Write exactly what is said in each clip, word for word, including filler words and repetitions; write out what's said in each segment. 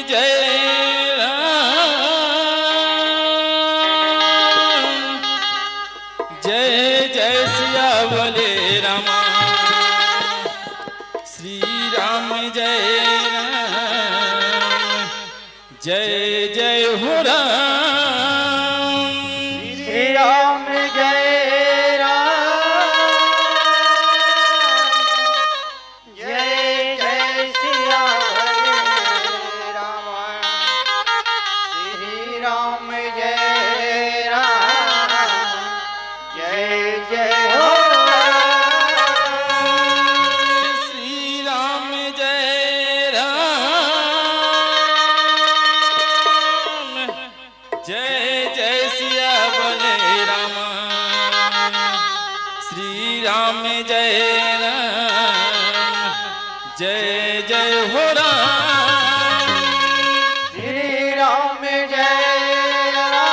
जय राम, जय जय सिया बोले रामा। श्री राम जय राम, जय जय हो राम। श्री राम जय राम, जय जय सिया बोले राम। श्री राम जय राम, जय जय हो राम। श्री राम जय राम, जय जय सिया बोले राम। श्री राम जय राम, जय जय हो राम। श्री राम जय राम,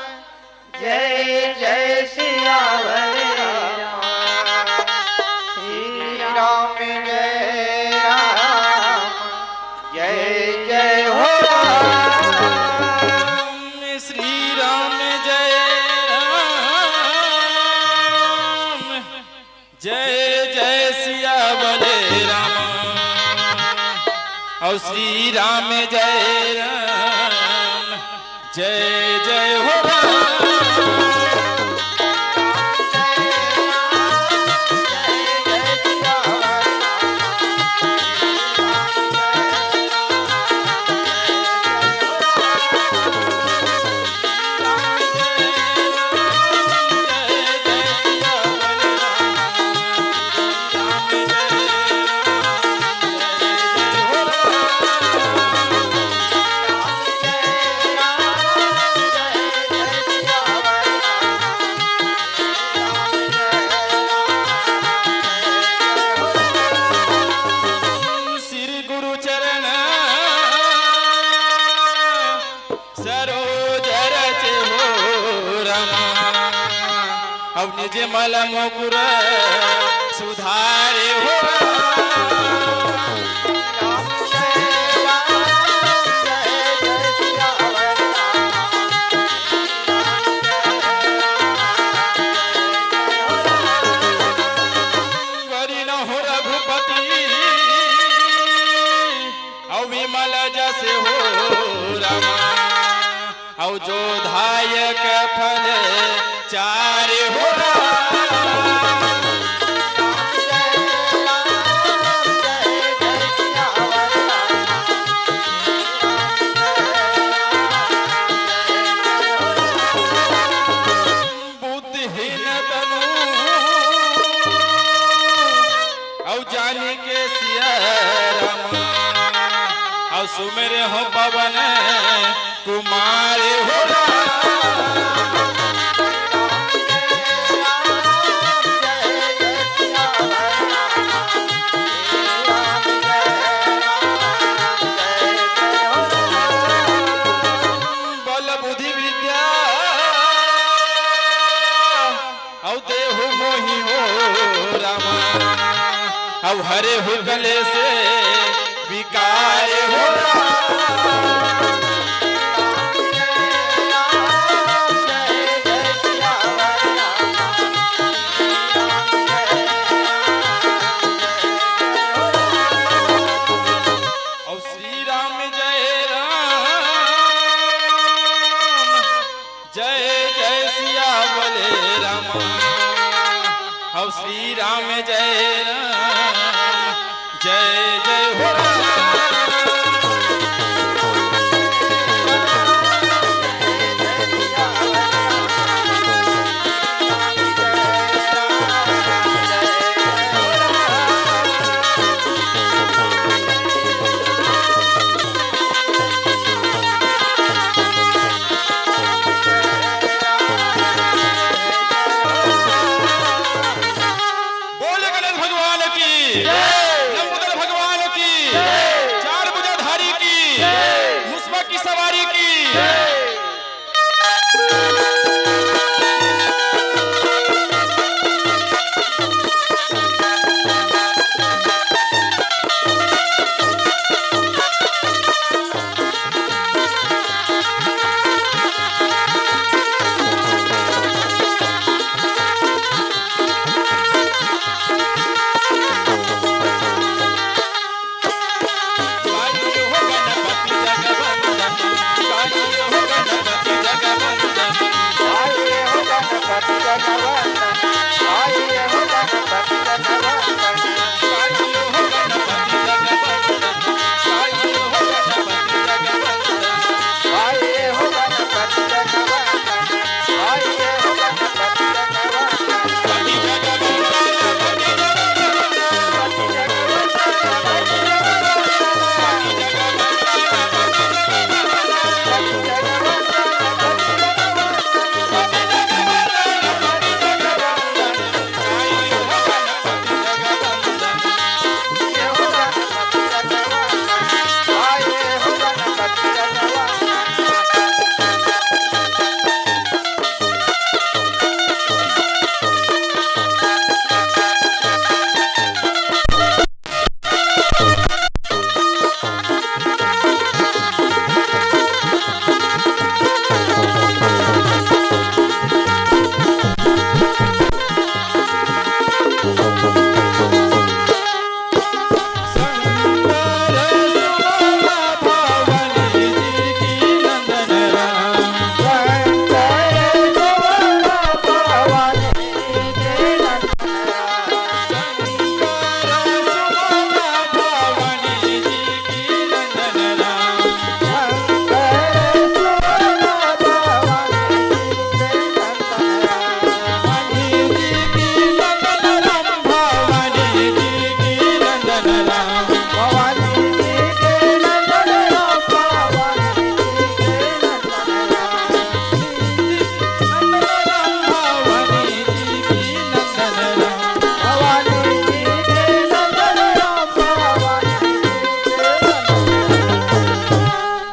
जय जय सिया बोले राम। श्री राम जय राम, जय जय हो राम। श्री राम जय राम, जय जय सिया बोले राम। और श्री राम जय राम, जय जय हो राम। श्री गुरु चरण सरोज रज हो रामा, अब निज मल मुकुर सुधारे हो रामा। करी न हो रघुपति अउ विमल जस हो रामा, अउ जो धायक फल चारि हो रामा। बुद्धिहीन तनु अउ जानि के सिया रामा, अउ सुमिरे हो पवन कुमार हो राम। बल बुद्धि विद्या अउ देहु मोहि हो रामा, अउ हरेहु कलेस विकार हो राम। अउ श्री राम जय राम, जय जय सिया बोले रामा, अउ श्री राम जय राम, जय जय हो राम। बोले गणेश भगवान की, लंबोदर भगवान की,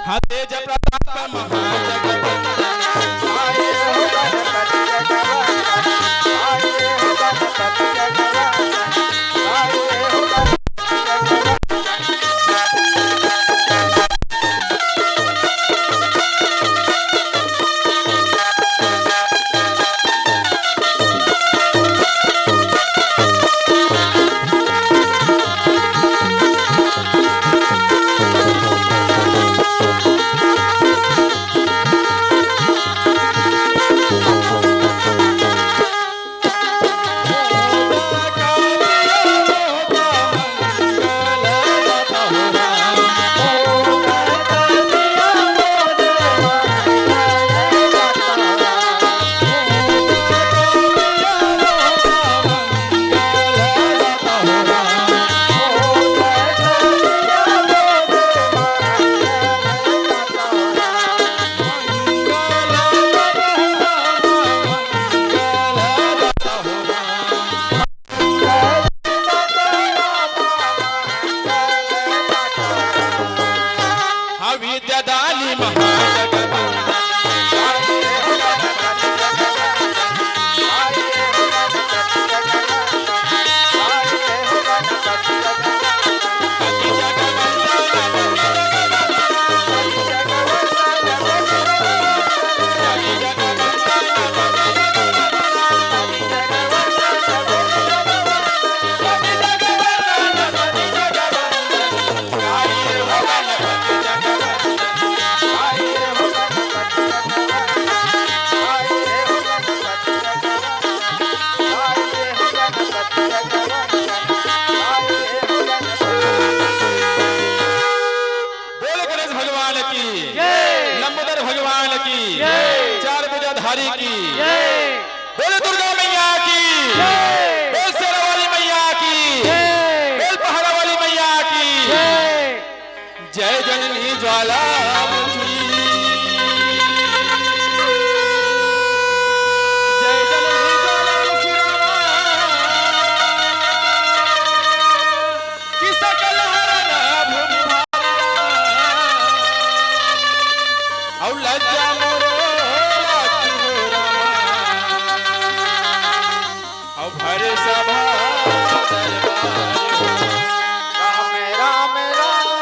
हाँ, तेज प्रताप महाजगवंदन। विद्यादानी महाजगवंदन। बोले गणेश भगवान की, जय। लंबोदर भगवान की, जय। चार भुजाधारी की, जय। बोले दुर्गा मैया की, जय। बोल शेरा वाली मैया की, जय। बोल पहाड़ा वाली मैया की, जय। जय जननी ज्वालामुखी, जय जननी ज्वालामुखी रामा। कि सकल हरन भूमि भारा, अउ लज्जा मोर राखी हो रामा, अउ भरे सभा दरबार। राम, राम, राम।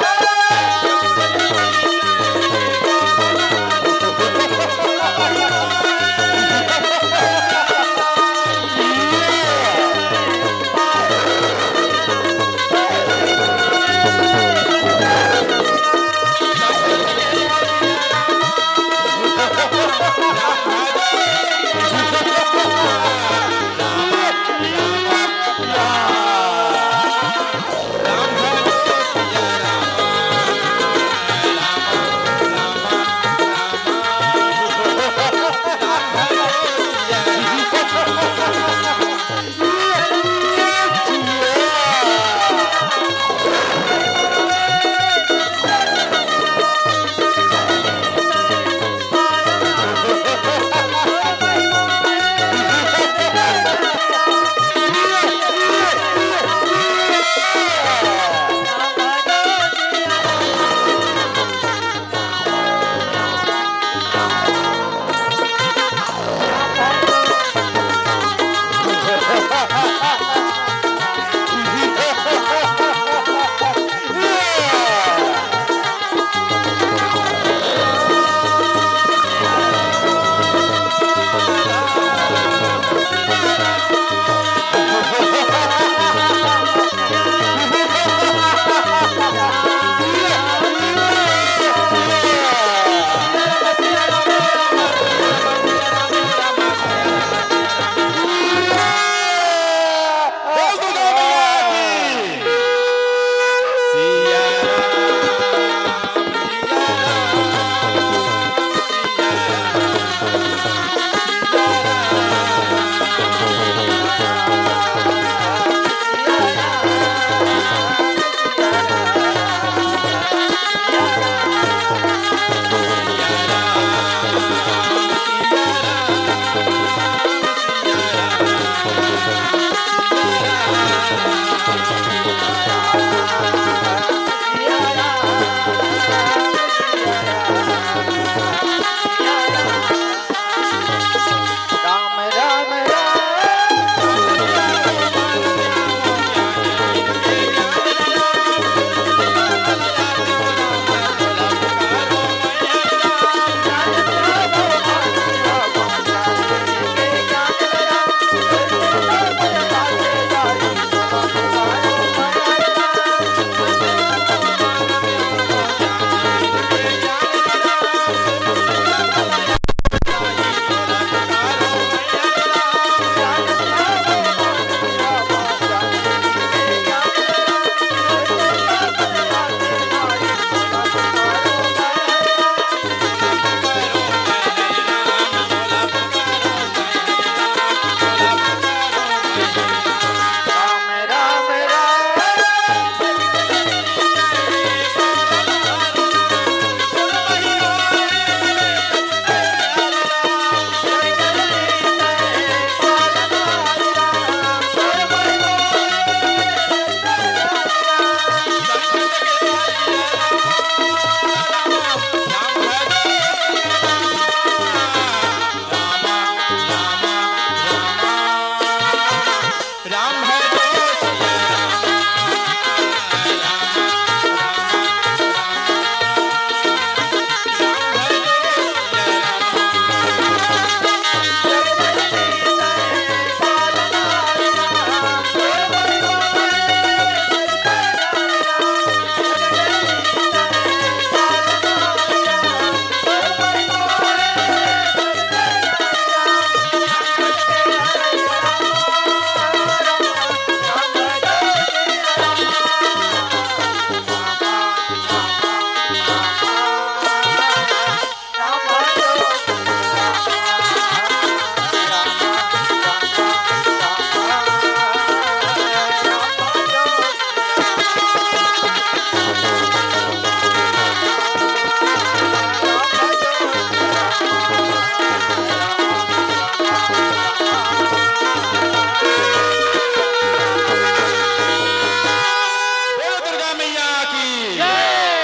बोलो दुर्गा मैया की,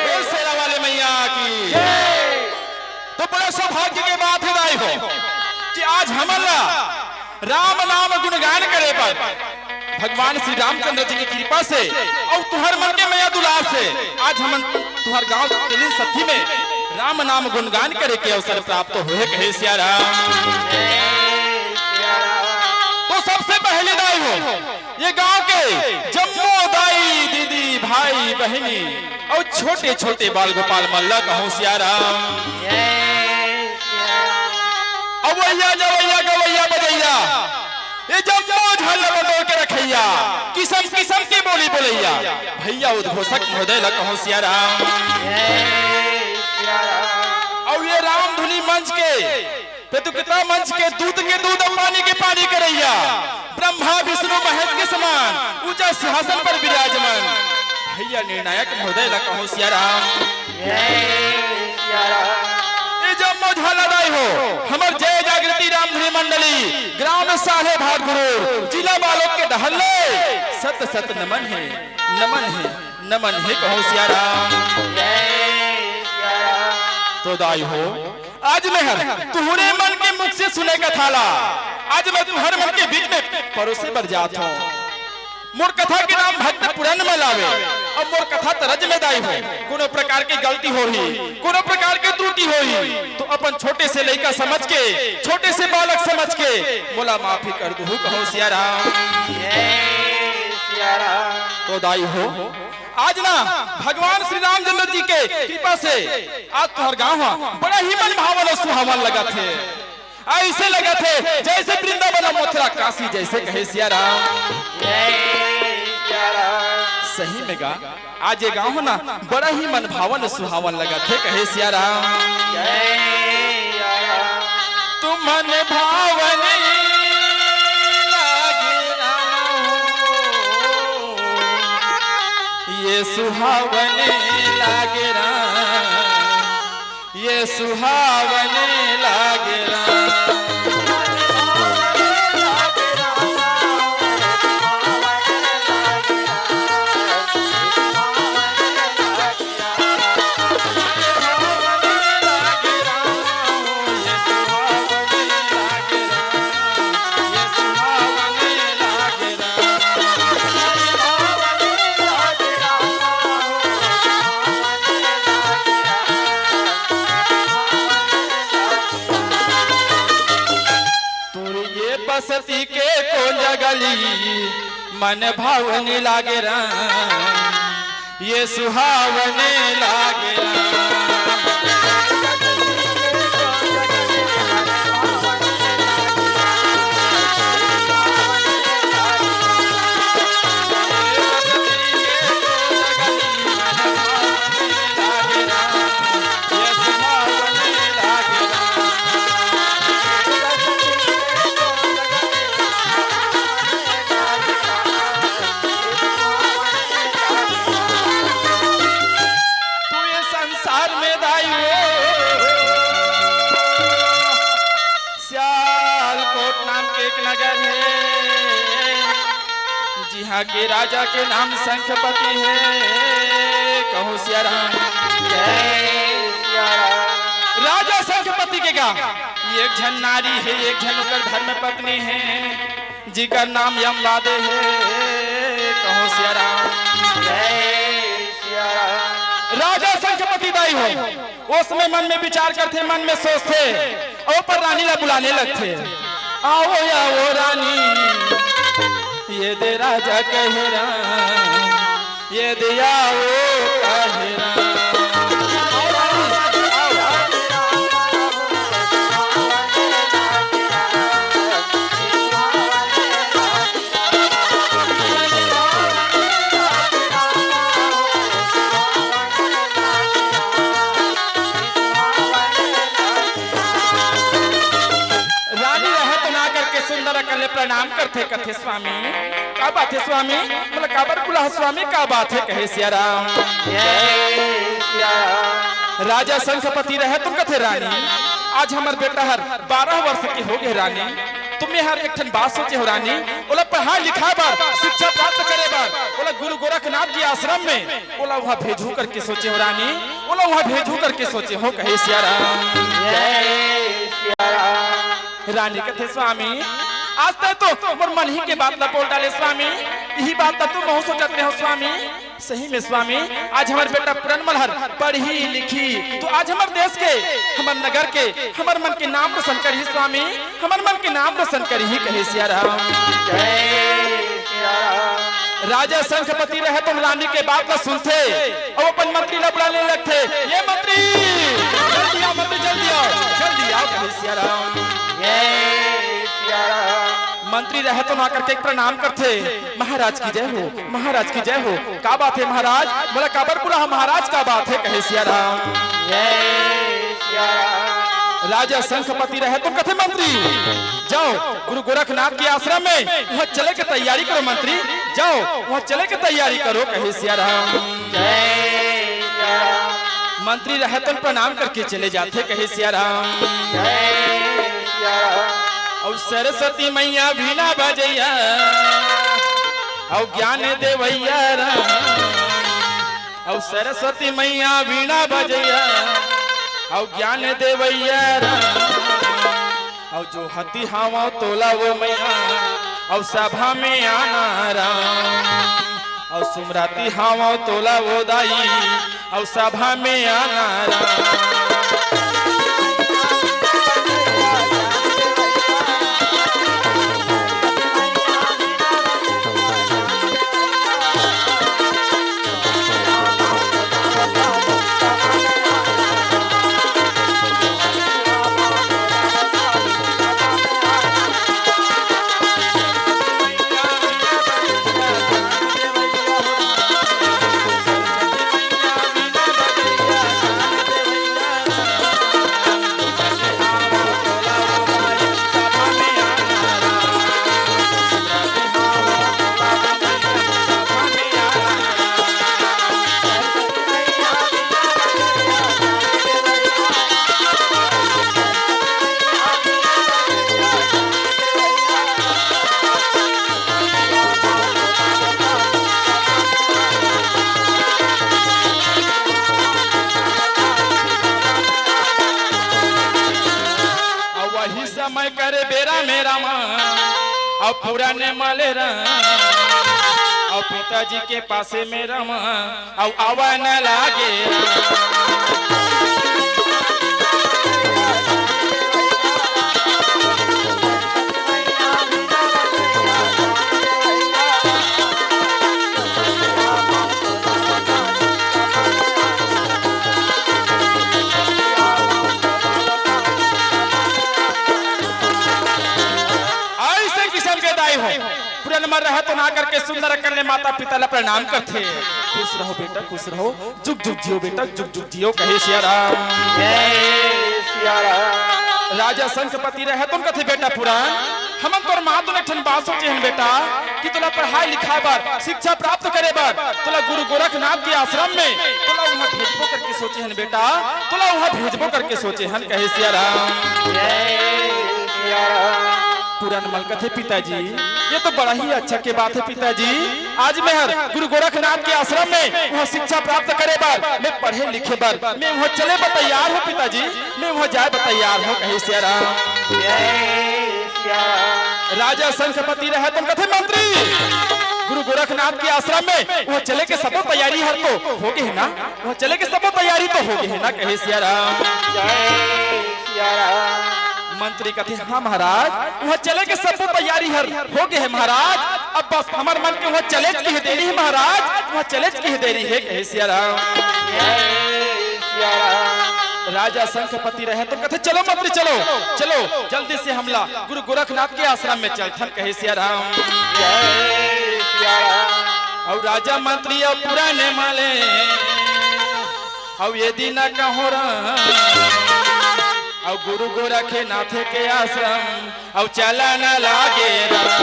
बोल शेरा वाले मैया की। तो बड़ा सौभाग्य के बात हे दाई हो कि आज हमन ला राम नाम गुणगान करे बर भगवान श्री रामचंद्र जी की कृपा से अउ तुहर मन के मया दुलार से आज हमन तुहर गांव तेलिन सत्ती में राम नाम गुणगान करे के अवसर प्राप्त होए कहे सिया राम। तो सबसे पहले दाई हो ये गांव के जम्मो दाई, दीदी, भाई, बहिनी अउ छोटे-छोटे बाल गोपाल मन ला कहूं सिया राम। अवैया, जवैया, गवैया, बजैया, ये जम्मो झन ला बटोर के रखैया, किसम किसम के बोली बोलैया, भैया उद्घोषक महोदय ला कहूं सिया राम। अउ ये रामधुनी मंच के प्रतियोगिता मंच के दूध के दूध अउ पानी के पानी करैया, ब्रह्मा विष्णु महेश के समान ऊंचा सिंहासन पर विराजमान भैया निर्णायक महोदय ला कहूं सिया राम। ये जम्मो झन ला दाई हो, हमर जय जागृति रामधुनी मंडली, ग्राम साल्हे भाटगुरूर, जिला बालोद के डहर ले शत शत नमन हे, नमन हे, नमन हे कहूं सिया राम। तो दाई हो, आज मैं हर तुहरे मन के मुख से सुने कथा ला, आज मैं तुहर मन के बीच में परोसे बर जात हूं। मोर कथा के नाम भक्त पुराण में लावे। अब मोर कथा तरज में दाई हो, कोनो प्रकार के गलती होही, कोनो प्रकार के त्रुटि होही, तो अपन छोटे से लइका समझ के, छोटे से बालक समझ के मोला माफी कर दुहू कहूं सिया राम। तो दाई हो, आज ना भगवान श्री रामचंद्र जी के कृपा से आज तुहर गांव ह बड़ा ही मन भावन अउ सुहावन लगत हे। अइसे लगत हे जइसे वृंदावन अउ मथुरा काशी जइसे कहे सिया राम। सही में गा, आज ये गाँव ना बड़ा ही मन भावन सुहावन लगत हे, कहे सिया राम। जय सिया राम। तू मन भावन लागे राम हो, ये सुहावन लागे राम, ये सुहावन लागे राम। तोर ये बसती के कोन जगली मन भावन लागे राम, ये सुहावन लागे राम। तू ये संसार में दाई हो, सियालकोट नाम के एक नगर हे, जिहाँ के राजा के नाम शंखपति हे। कहूँ सिया राम। जय सिया राम। राजा शंखपति के गा एक झन नारी हे, एक झन ओकर धर्म पत्नी हे, जिकर नाम यमला दे हे। कहूँ सिया राम। जय सिया राम। राजा शंखपति दाई हो, ओ समय मन में विचार करथे, मन में सोचथे, अउ ओकर रानी ला बुलाने लगथे। आओ, आओ रानी, ये दे राजा कहे राम, ये दे आओ कहे राम। आओ रानी, आओ। रानी रहत ना करके सुंदर अकन ले प्रणाम करथे, कथे, "स्वामी, का बात हे स्वामी? मोला काबर बुलाहव स्वामी, का बात हे?" कहे सिया राम। जय सिया राम। राजा शंखपति रहत उन कथे, "रानी, आज हमर बेटा हर बारह वर्ष के हो गे रानी, त मैं हर एक ठन बात सोचे हो रानी, ओला पढ़ाई लिखाए बर, शिक्षा प्राप्त करे बर, ओला गुरु गोरखनाथ के आश्रम में ओला उहाँ भेजहूँ करके सोचे हो रानी, ओला उहाँ भेजहूँ करके सोचे हो।" कहे सिया राम। जय सिया राम। रानी कथे, "स्वामी, आज तैं तो मोर मन ही के बात ला बोल डारे स्वामी, इही बात ला तो महूँ सोचत रहेंव स्वामी। सही में स्वामी, आज हमर बेटा पूरन मल्हार पढ़ही लिखही, त आज हमर देश के, हमर नगर के, हमर मन के नाम रोशन करही स्वामी, हमर मन के नाम रोशन करही।" कहे सिया राम। जय सिया राम। राजा शंखपति रहत उन रानी के बात ला सुनथे अउ अपन मंत्री ला बुलाने लगथे, "ये मंत्री, जल्दी आओ मंत्री, जल्दी आओ, जल्दी आओ।" कहे सिया राम। जय सिया राम। मंत्री रहत उन आकर के प्रणाम करथे, "महाराज की जय हो, महाराज की जय हो।" "का बात हे महाराज, मोला काबर बुलाहव महाराज, का बात हे?" कहे सिया राम। जय सिया राम। राजा शंखपति रहत उन कथे, "मंत्री, जाओ गुरु गोरखनाथ के आश्रम में, उहाँ चले के तैयारी करो मंत्री, जाओ उहाँ चले के तैयारी करो।" कहे सिया राम। जय सिया राम। मंत्री रहत उन प्रणाम करके चले जाथे, कहे सिया राम। जय सिया राम। अउ सरस्वती मैया वीणा बजैया, अउ ज्ञान देवैया राम। अउ सरस्वती मैया वीणा बजैया, अउ ज्ञान देवैया राम। अउ जोहती हवंव तोला वो मैया, अउ सभा में आना राम। अउ सुमराती हवंव तोला वो दाई, अउ सभा में आना राम। अउ पुराने मले रहा, अउ पिताजी के पासे में रहा, अउ आवा न लागे। अइसे किसम के दाई हो, पुरन म रहत ना करके सुंदर अकन ले माता पिता ला प्रणाम करथे। खुश रहो बेटा, खुश रहो, जुग जुग जियो बेटा, जुग जुग जियो, कहे सिया राम। जय सिया राम। राजा शंखपति रहे तो कथे, बेटा पुरन, हमन तोर माँ तो एक ठन बात सोचे हन बेटा, कि तोला पढ़ाई लिखाए बर, शिक्षा प्राप्त करे बर, तोला गुरु गोरखनाथ के आश्रम में, तोला उहाँ भेजबो करके सोचे हन बेटा, तोला उहाँ भेजबो करके सोचे हन, कहे सिया राम। जय सिया राम। पुरन म कथे, पिताजी, ये तो बड़ा ही अच्छा के बात है पिताजी। आज मैं हर गुरु गोरखनाथ के आश्रम में उहाँ शिक्षा प्राप्त करे बर, मैं पढ़े लिखे बर, मैं उहाँ चले बर तैयार हूँ पिताजी, मैं उहाँ जाए बर तैयार हूँ, कहे सिया राम। जय सिया राम। राजा शंखपति रहे तो कथे, मंत्री, गुरु गोरखनाथ के आश्रम में उहाँ चले के सबो तैयारी हर तो हो गे हे ना? उहाँ चले के सबो तैयारी तो हो गे हे ना, कहे सिया राम। जय सिया राम। मंत्री कथे, हाँ महाराज, उहाँ चले के सबो तैयारी हर हो गे हे महाराज। अब बस हमर मन के उहाँ चलेच के देरी हे महाराज, उहाँ चलेच के देरी हे, कहे सिया राम। जय सिया राम। राजा शंखपति रहे तो कथे, चलो मंत्री चलो, चलो जल्दी से हमला गुरु गोरखनाथ के आश्रम में चलथन, कहे सिया राम। जय सिया राम। अउ राजा मंत्री अउ पुरन मले, अउ ये दिन कहो राम, अउ गुरु गोरखनाथ के आश्रम, अउ चलन लागे राम।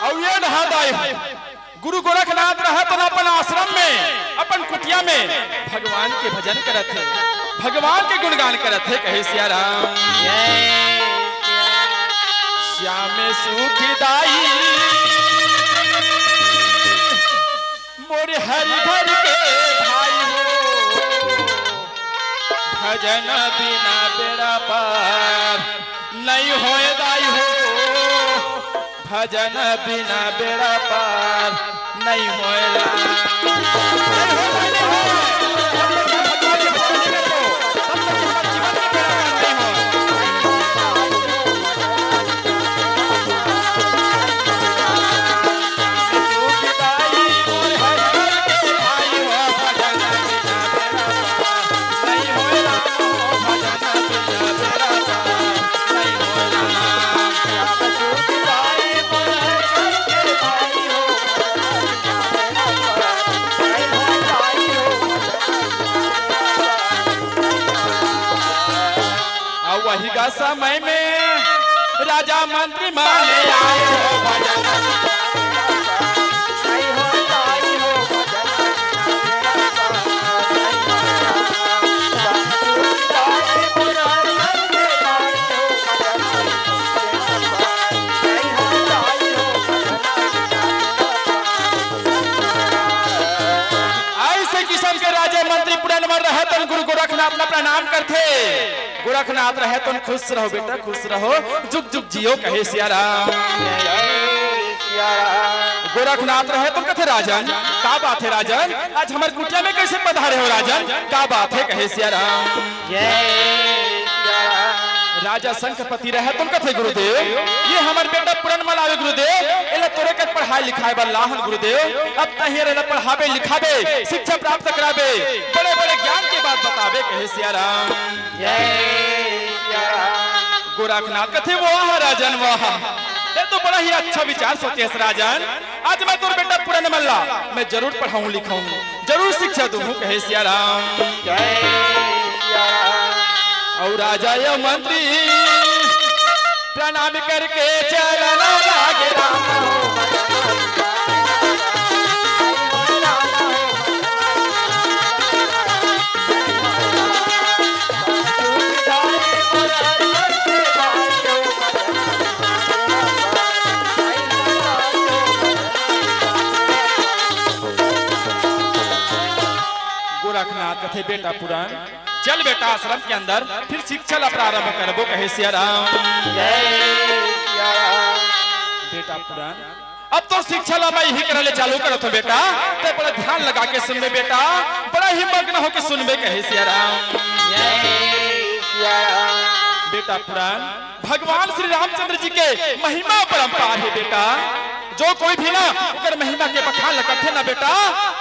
अउ ये नहा दाई गुरु गोरखनाथ रहत न अपन आश्रम में, अपन कुटिया में भगवान के भजन करत हे, भगवान के गुणगान करत हे, कहे सिया राम। श्याम सुखदाई मोर हरि घर के भाई हो, भजन बिना बेड़ा पार नहीं होय दाई हो। भजन बिना बेड़ा पार नहीं होय राम। अउ वही का समय में राजा मंत्री माने आए हो भजन। अइसे किसम के राजा मंत्री पुरन म रहत हन, गुरु गोरखनाथ ला प्रणाम करथे। गोरखनाथ रहे तो खुश रहो बेटा, खुश रहो, जुग जुग जियो, कहे सिया राम। जय सिया राम। गोरखनाथ रहे तो कथे, राजन, का बात है राजन, आज हमर कुटिया में कैसे पधारे हो राजन, का बात है, कहे सिया राम। जय सिया राम। राजा शंखपति रहे तो कथे, गुरुदेव, ये हमर बेटा पुरन मल आवे गुरुदेव, एला तोरे कर पढ़ाई लिखाए बर लाहन गुरुदेव, अब तहियर एला पढ़ाबे लिखाबे, शिक्षा प्राप्त कराबे, बड़े बड़े ज्ञान के बात बताबे, कहे सिया राम। जय सिया राम। गोरखनाथ कथे, वाह राजन वाह, ते तो बड़ा ही अच्छा विचार सोचे हस राजन। आज मैं तोर बेटा पुरन मल ला मैं जरूर पढ़ाऊं लिखाऊं, जरूर शिक्षा दूं, कहे सिया राम। जय सिया राम। अउ राजा या मंत्री प्रणाम करके चलना लागे राम। कथे, "बेटा पुरन, चल बेटा आश्रम के अंदर, फिर शिक्षा ला प्रारंभ करबो," कहे सिया राम। जय सिया राम। बेटा पुरन, अब तो शिक्षा ला मैं इही करा ले चालू करत हूँ बेटा, ते बड़ा ध्यान लगा के सुनबे बेटा, बड़ा ही मग्न होके सुनबे, कहे सिया राम। जय सिया राम। बेटा पुरन, भगवान श्री रामचंद्र जी के महिमा अपरंपार हे बेटा। जो कोई भी ना ओकर महिमा के बखान ल करथे ना बेटा,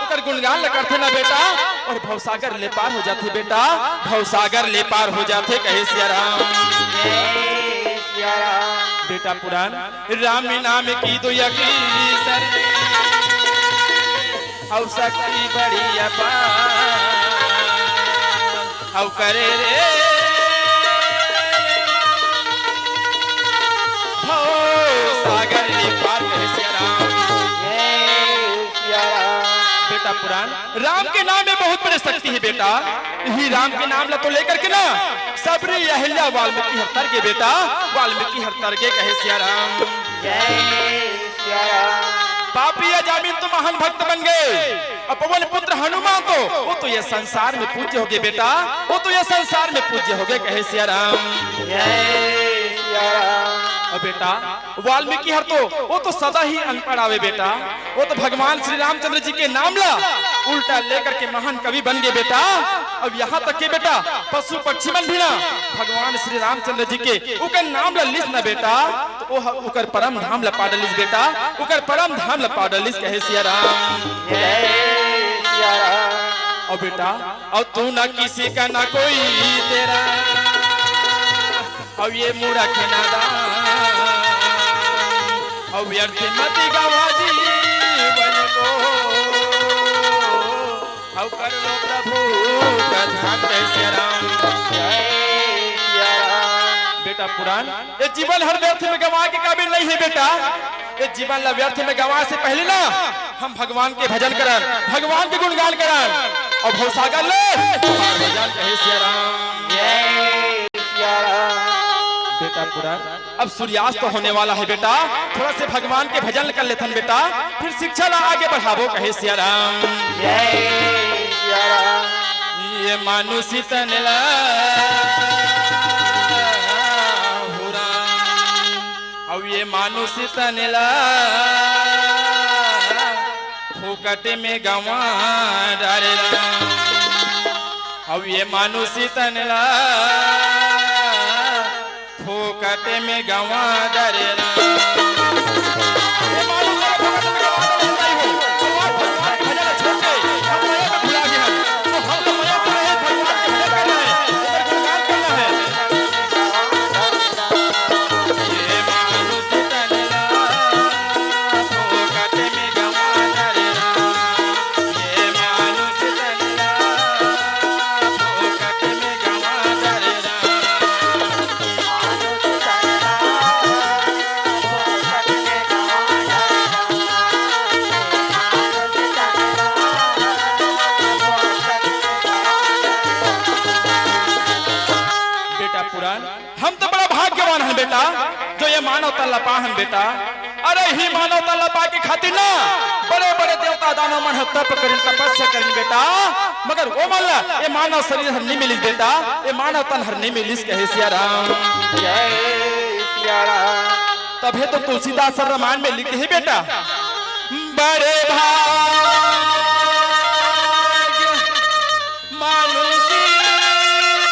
ओकर गुणगान ल करथे ना बेटा, अउ भवसागर ले पार हो जाथे बेटा, भवसागर ले पार हो जाथे, कहे सिया राम। जय सिया राम। बेटा पुरन, राम नाम की दो अकीसर, अउ शक्ति बड़ी अपार, अउ करे रे भव सागर ले पार, कहे सिया राम। जय सिया राम। बेटा पुरन, राम के नाम में बहुत बड़ी शक्ति हे बेटा। इही राम के नाम ला तो लेकर के ना सबरी अहिल्या वाल्मीकि हर तर गे बेटा, वाल्मीकि हर तर गे, कहे सिया राम। जय सिया राम। पापी अजामिल तो महान भक्त बन गे, अउ पवन पुत्र हनुमान तो, वो तो ये संसार में पूज्य हो गे बेटा, वो तो ये संसार में पूज्य हो गे, कहे सिया राम। जय सिया राम। अउ बेटा, वाल्मीकि हर तो, वो तो सदा ही अनपढ़ आवे बेटा, वो तो भगवान श्री रामचंद्र जी के नाम ला उल्टा लेकर के महान कवि बन गे बेटा। अब यहाँ तक के बेटा, पशु पक्षी मन भी ना भगवान श्री रामचंद्र जी के ओकर नाम ला लिस ना बेटा, तो ओह ओकर परम धाम ला पा डलिस बेटा, ओकर परम धाम ला पा डलिस, कहे सिया राम। जय सिया राम। अउ बेटा, अउ तू ना किसी का ना कोई तेरा, अउ ये मूरख नादान, अउ व्यर्थ मत गवा जीवन को, अउ कर लो प्रभु का ध्यान, कहे सिया राम। जय सिया राम। बेटा पुरन, ये जीवन हर व्यर्थ में गंवाए के काबिल नहीं हे बेटा। ये जीवन ला व्यर्थ में गंवाए से पहले ना हम भगवान के भजन करन, भगवान के गुणगान करन, अउ भवसागर ले पार हो जान, कहे सिया राम। जय सिया राम। बेटा पुरन, अब सूर्यास्त तो होने वाला हे बेटा, थोड़ा से भगवान के भजन कर लेथन बेटा, फिर शिक्षा ला आगे बढ़ाबो, कहे सिया राम। जय सिया राम। ये मानुष तन ला हो राम, अउ ये मानुष तन ला फोकट में गंवा डारे राम, अउ ये मानुष तन ला फोकट में गंवा डारे राम। ये मानुष तन ला फोकट में गंवा डारे राम। बेटा पुरन, हम तो बड़ा भाग्यवान हन बेटा, जो ये मानव तन ला पाहन बेटा। अरे ही मानव तन ला पाए के खातिर ना बड़े-बड़े देवता दानव मन ह तप करिन, तपस्या करिन बेटा, मगर वो मन ला ये मानव शरीर हर नहीं मिलिस बेटा, ये मानव तन हर नहीं मिलिस, कहे सिया राम। जय सिया राम। तभे तो तुलसीदास हर रामायण में लिखे हे बेटा, बड़े भाग मानुष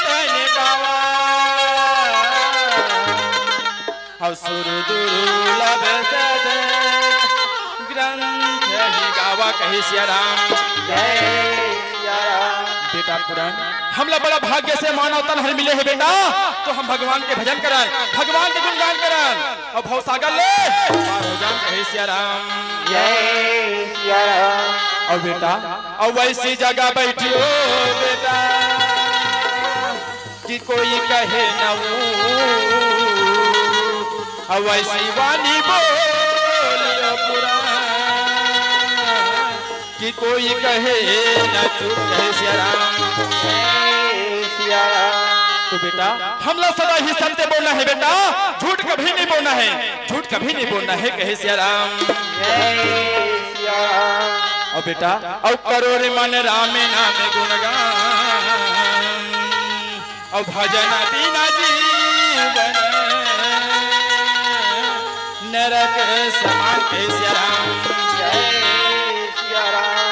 तन पावा, अउ सुर दुर्लभ सद ग्रंथ ही गावा, कहे सिया राम। जय सिया राम। बेटा पुरन, हमला बड़ा भाग्य से मानव तन हर मिले हे बेटा, तो हम भगवान के भजन करन, भगवान के गुणगान करन, अउ भवसागर ले पार हो जान, कहे सिया राम। जय सिया राम। अउ बेटा, अउ वैसी जगह बैठियो बेटा, कि कोई कहे न ऊ, अउ वैसी वाणी बोलियो पुरन, कि कोई कहे न चूक, कहे सिया राम। जय सिया राम। तो बेटा, हमला सदा ही सत्य बोलना हे बेटा, झूठ कभी नहीं बोलना हे, झूठ कभी नहीं बोलना हे, कहे सिया राम। जय सिया राम। अउ बेटा, अउ करो रे मन राम नाम गुणगान, अउ भजन बिना जीवन नरक समान। कहे सिया राम। जय सिया राम।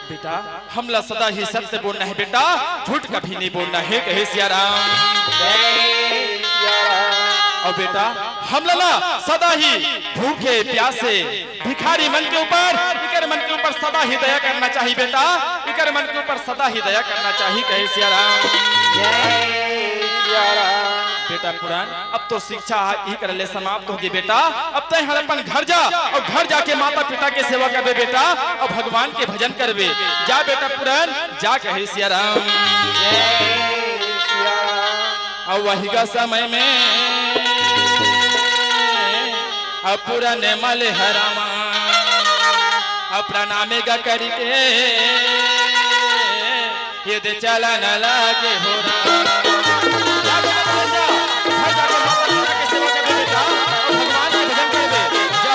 बेटा, हमला सदा ही सत्य बोलना हे बेटा, झूठ कभी नहीं बोलना हे। कहे सिया राम। जय सिया राम। अउ बेटा, हमला ना सदा ही भूखे प्यासे भिखारी मन के ऊपर, इकर मन के ऊपर सदा ही दया करना चाही बेटा, इकर मन के ऊपर सदा ही दया करना चाही। कहे सिया राम। जय सिया राम। बेटा पुरन, अब तो शिक्षा इही करा ले समाप्त होगे बेटा। अब तैं हर अपन घर जा अउ घर जाके माता पिता के सेवा करबे बेटा, अउ भगवान के भजन करबे। जा बेटा पुरन, जा। कहे सिया राम। जय सिया राम। अउ वही का समय में अउ पुरन मल हरामा, अउ प्रणामे गा करिके ये दे चलन लागे हो राम। जा बेटा, जा, घर जाके माता पिता के सेवा करबे बेटा, अउ भगवान के भजन करबे। जा।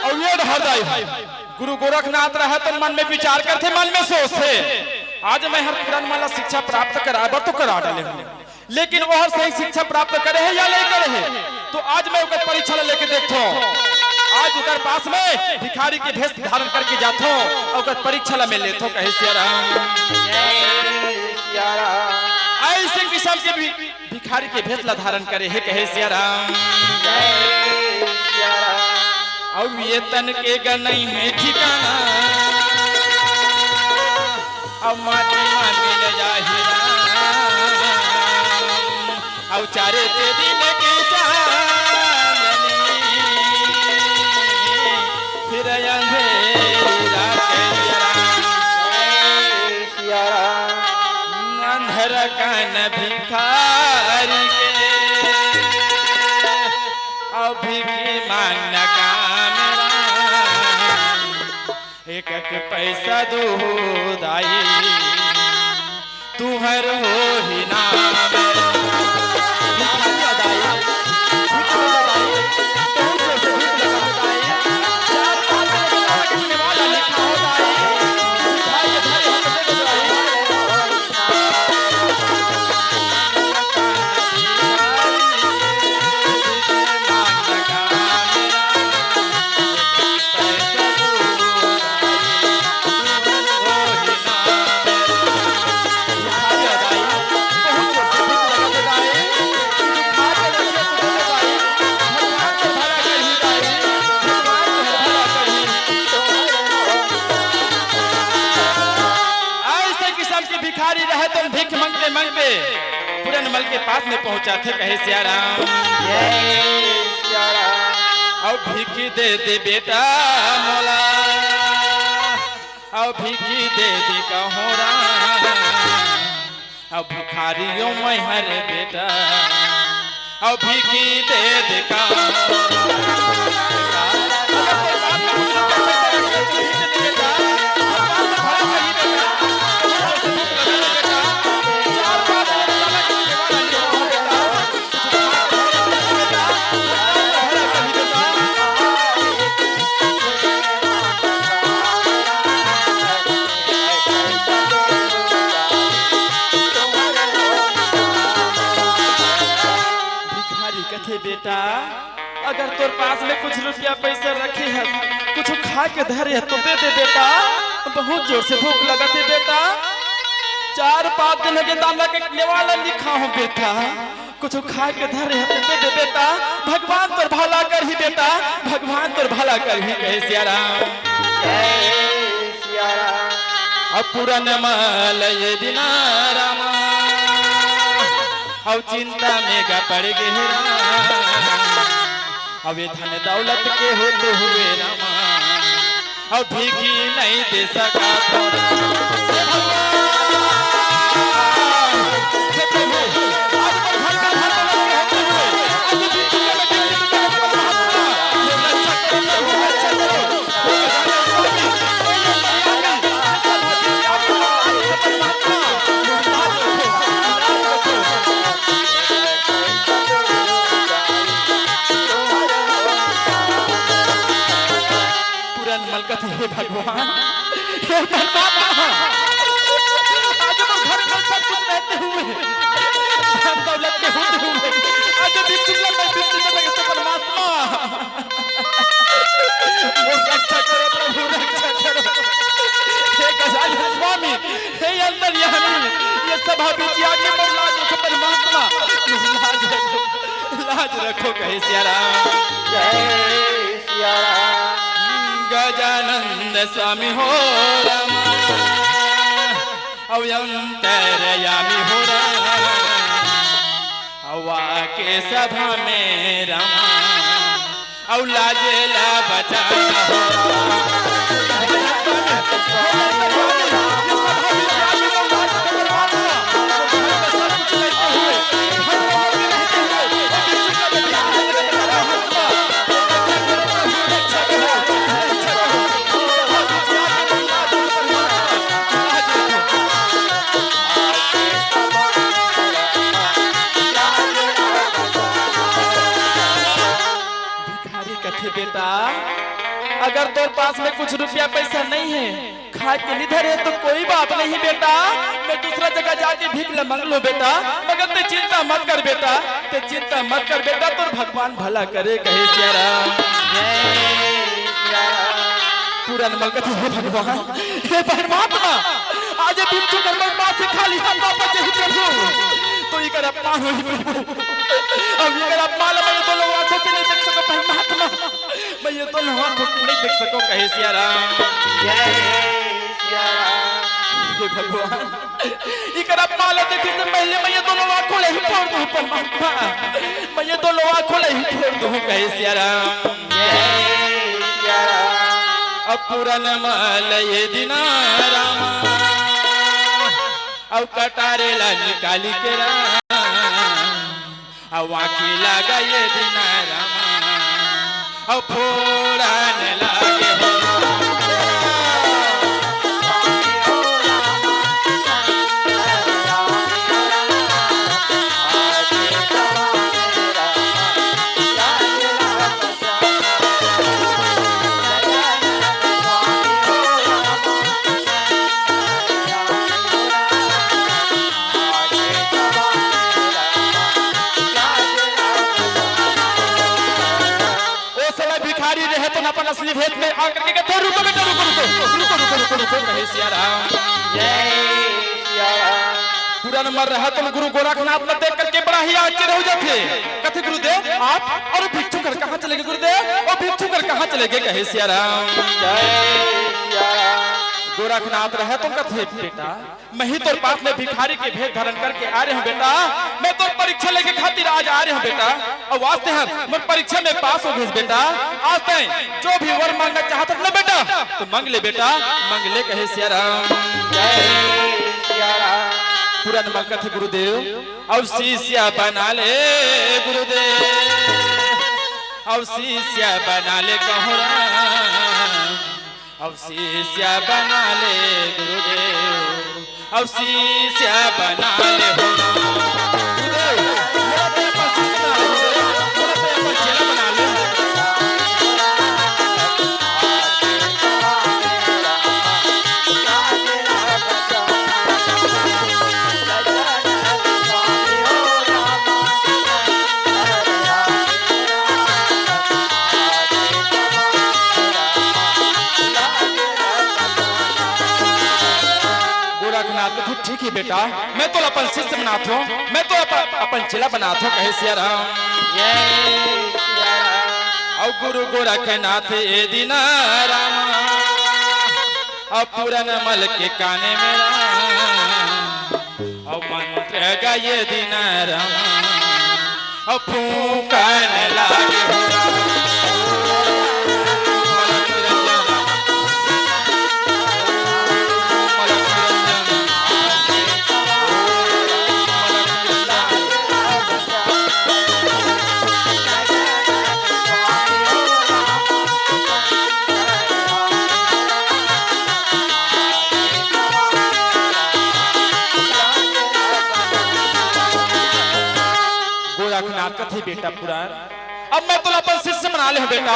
अउ ये डहर दाई, गुरु गोरखनाथ रहे त मन में विचार करथे, मन में सोचथे, आज मैं हर पुरन मन ला शिक्षा प्राप्त कराए बर तो करा डाले हूँ, लेकिन वो हर सही शिक्षा प्राप्त करे हे या नहीं करे हे, तो आज मैं ओकर परीक्षा ला लेके देखथों। आज ओकर पास में भिखारी के भेष धारण करके जाथों, अउ ओकर परीक्षा ला मैं लेथों। कहे सिया राम। जय सिया राम। अइसे किसम के भी भिखारी के भेष ला धारण करे हे। कहे सिया राम। जय सिया राम। अउ ये तन के गा नइ हे ठिकाना, अउ माटी मा मिल जाही राम। अउ चारे के दिन के चांदनी, फिर अंधेरी रात। सिया राम। सिया राम। अंधर कान भिखारी के, अउ भीखी मांगना काम राम। एक एक पैसा दो दाई, तुहर होही नाम। भिखारी दाई, भिखारी दाई, बहुत जोर से भीख लगा दाई। चार पाँच लोग लगा के निवाला लिखा हो दाई। भिखारी के धरे हाथ दे दो दाई। अइसे किसम के भिखारी रहे त भीख मंगते मंगते पुरन मल के पास में पहुंचाथे। कहे सिया राम। जय सिया राम। अउ भीख दे दे बेटा मोला, अउ भीख दे दे कहों राम, अउ भिखारी ओ मैं हर बेटा, अउ भीख दे दे कहों राम। भिखारी कथे, "बेटा, अगर तोर पास में कुछ रुपया पैसा रखे हस, कुछ खा के धरे हस, तो दे दे बेटा, बहुत जोर से भूख लगत हे बेटा। चार पाँच दिन हो गए, दाना के नेवाला लिखा हूँ बेटा।" कुछ खाए के धरे हते दे दे बेटा, भगवान तोर भला करही बेटा, भगवान तोर भला करही, कहे सिया राम। जय सिया राम। अब पुरन मल ये दिना रामा, अब चिंता में गा पड़ गे राम। अब ये धन दौलत के होते हुए रामा, अब भीख नहीं दे सका तो। हे भगवान, हे प्रभु, आज मैं घर का घर बना के होते हुए, आज ये भीख हे भगवान, हे परमात्मा, आज मोर घर में सब कुछ रहते हुए, धन दौलत के होते हुए, आज भिक्षुक मैं भिक्षुक, परमात्मा, मोर रक्षा करो प्रभु, रक्षा करो। हे गजानन स्वामी, हे अंतर्यामी, ये सभा बीच आके मोर लाज रखो परमात्मा, लाज रखो, लाज रखो कहे सिया राम। जय सिया राम। गजानंद स्वामी हो रामा, अउ अंतर्यामी हो रामा, अउ आके सभा में रामा, अउ लाज ला बचाना हो। भिखारी कथे, "बेटा, अगर तोर पास में कुछ रुपया पैसा नहीं है, खाए के निधर है, तो कोई बात नहीं बेटा, मैं दूसरा जगह जाके भीख ले मांग लो बेटा, मगर ते चिंता मत कर बेटा, ते चिंता मत कर बेटा, तोर भगवान भला करे," कहे सिया राम। पूरन मल कथे, "हे भगवान, हे परमात्मा, आज भिक्षुक हर मोर पास से खाली हाथ वापस जाही प्रभु, तो इकर अपमान होही प्रभु, अब इकर अपमान मैं ये दोनों आंखों से नहीं देख सकूं परमात्मा, मैं ये दोनों आंखों से नहीं देख सकूं," कहे सिया राम। जय सिया राम। हे भगवान, इकर अपमान देखे से पहले मैं ये दोनों आंखों ले ही फोड़ दूं परमात्मा, मैं ये दोनों आंखों ले ही फोड़ दूं, कहे सिया राम। जय सिया राम। अब पूरन मल ये दिना रामा, अउ कटारे ला निकाली के राम, अउ आँखी लगा ये दिना रामा, अउ फोड़न लागे हो। ओ समय भिखारी रहे तो अपन असली भेष में आकर के कहते, "रुको बेटा, रुको, रुको, रुको, रुको, रुको, रुको," कहे सिया राम। जय सिया राम। पूरन मल रहा तो गुरु गोरखनाथ ला देख करके बड़ा ही आश्चर्य हो जाथे। कथे, "गुरुदेव, आप अउ भिक्षुक हर कहाँ चले गे गुरुदेव? ओ भिक्षुक हर कहाँ चले गे?" कहे सिया राम। जय सिया राम। गोरखनाथ रहे तो कथे, "बेटा, मैं ही तोर पास में भिखारी के भेष धारण करके आ रहे हूँ बेटा, मैं तोर परीक्षा लेके खातिर आज आ रहे हूँ बेटा। अउ आज ते हर मोर परीक्षा में पास हो गइस बेटा, आज ते जो भी वर मांगना चाहत हस ना बेटा, तो मांग ले बेटा, मांग ले," कहे सिया राम। जय सिया राम। पूरन मल कथे, "गुरुदेव, अउ शिष्य बना ले गुरुदेव, अउ शिष्य बना ले कहूँ राम।" अउ शिष्य बना ले गुरुदेव, अउ शिष्य बना ले हो गुरुदेव, मोला तो अपन शिष्य बना ले गुरुदेव, मोला तो अपन चेला बना ले। गोरखनाथ कथे, "ठीक हे बेटा, मैं तोला अपन शिष्य बनात हों, मैं तोला अपन, अपन चेला बनात हों," कहे सिया राम। अउ गुरु गोरखनाथ ए दिना रामा, अउ पूरन मल के काने में राम। अउ मंत्र गाए दिना रामा, अउ फूंकन लागे हो रामा। गोरखनाथ कथे, "बेटा पूरन, अब मैं तोला अपन शिष्य बना ले हूँ बेटा,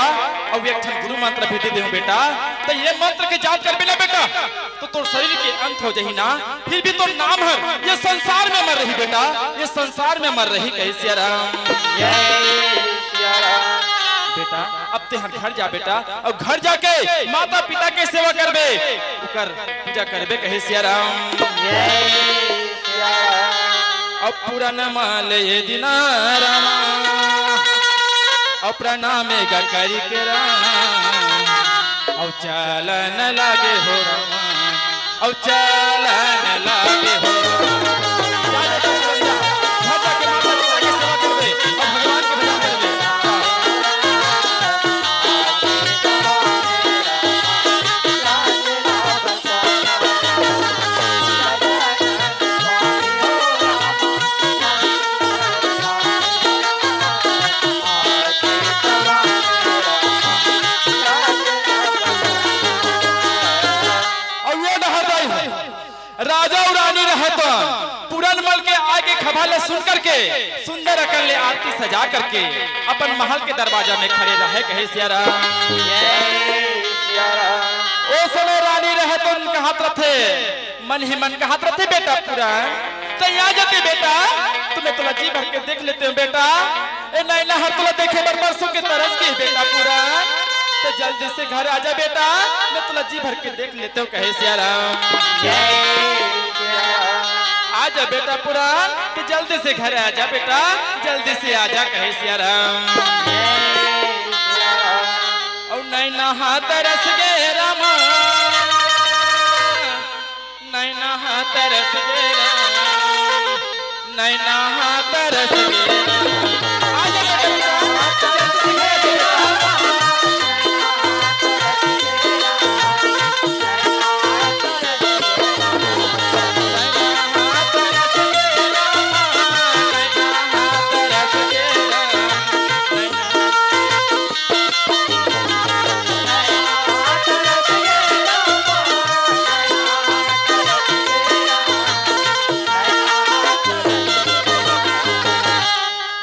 अउ एक ठन गुरु मंत्र भी दे दे हूँ बेटा, त ये मंत्र के जाप करबे ना बेटा, तो तोर शरीर के अंत हो जाही ना, फिर भी तोर नाम हर ये संसार में अमर रही बेटा, ये संसार में अमर रही, कहे सिया राम। बेटा, अब तेहर घर जा बेटा, अउ घर जाके माता पिता के सेवा करबे, ओकर पूजा करबे, कहे सिया राम। अउ पुरन मल ए दिन रामा, अउ प्रणाम गा करिके राम, अउ चलन लागे हो रामा, अउ चलन लागे हो रामा। जा, जा, जा, जा, जा। घर जाके माता पिता के सेवा करबे, अउ भगवान के भजन करबे। जा। अउ ये डहर दाई हो, राजा अउ रानी रहत पुरन मल के आय के खबर ल सुन करके सुंदर अकन ले आरती सजा करके अपन महल के दरवाजा में खड़े रहे, कहे सिया राम। ओ समय रानी रहत कहत रथे, मन ही मन कहत रथे, बेटा पुरन, तैं आ जाते बेटा, त मैं तोला जी भर के देख लेते हूँ बेटा। ए नैना हर तोला देखे बर बरसों के तरस गे बेटा पुरन, त जल्दी से घर आ जा बेटा, मैं तोला जी भर के देख लेते हूँ, कहे सिया राम। आ जा बेटा पुरन, त जल्दी से घर आ जा बेटा, जल्दी से आ जा, कहे सिया राम। अउ नैना हा तरस गे रामा, नैना हा तरस गे राम, नैना हा तरस गे राम। आ जा बेटा,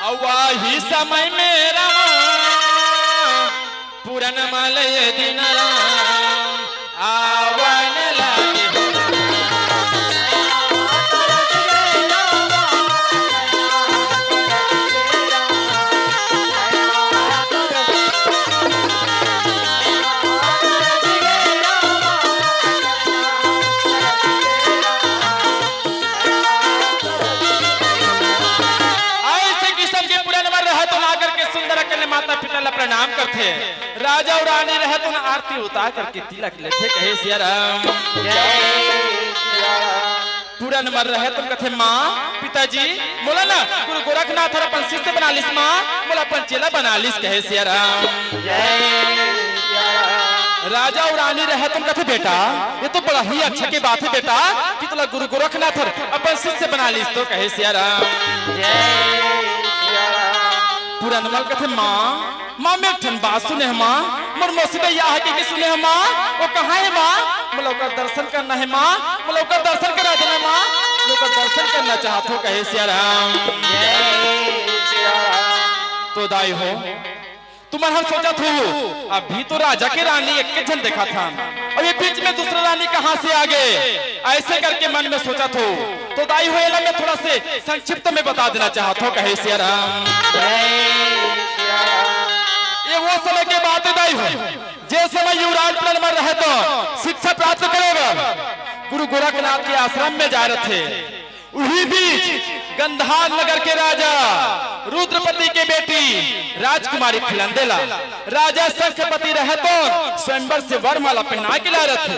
अउ आही समय में रामा, पुरन मल ए दिन राम, आवन लागे हो। अइसे किसम के पुरन मल रहत आकर के सुंदर अकन ले माता पिता ला प्रणाम करथे। राजा अउ रानी रहत आरती उतार करके तिलक लेथे, कहे सिया राम। पुरन मल रहत कथे, माँ, पिताजी, मोला ना गुरु गोरखनाथ हर अपन शिष्य बना लिस माँ, मोला अपन चेला बना लिस, कहे सिया राम। राजा अउ रानी रहत कथे, बेटा, ये तो बड़ा ही अच्छा के बात हे बेटा, कि तोला गुरु गोरखनाथ हर अपन शिष्य बना लिस तो, कहे सिया राम। पुरन मल कथे, माँ, माँ, मैं एक ठन बात सुने हँव माँ, मोर मौसी दाई आए हे कहिके सुने हँव माँ, ओ कहाँ हे माँ? मोला ओकर दर्शन करना हे माँ, मोला ओकर दर्शन करा देना माँ, मैं ओकर दर्शन करना चाहत हँव, कहे सिया राम। तो दाई हो, तुमन हर सोचत हो, अभी तो राजा के रानी एक झन देखत हन, अउ ये बीच में दूसरा रानी कहाँ से आ गे? अइसे करके मन में सोचत हो, तो दाई हो, एला मैं थोड़ा से संक्षिप्त में बता देना चाहत हँव, कहे सिया राम। ये वो समय के बात हे दाई हो, जे समय युवराज पुरन मल रहत शिक्षा प्राप्त करे बर गुरु गोरखनाथ के आश्रम में जाए रथे। उही बीच गंधार नगर के राजा रुद्रपति के बेटी राजकुमारी फिलंदे ला राजा शंखपति रहत स्वयंवर से वरमाला पहना के लाए रथे।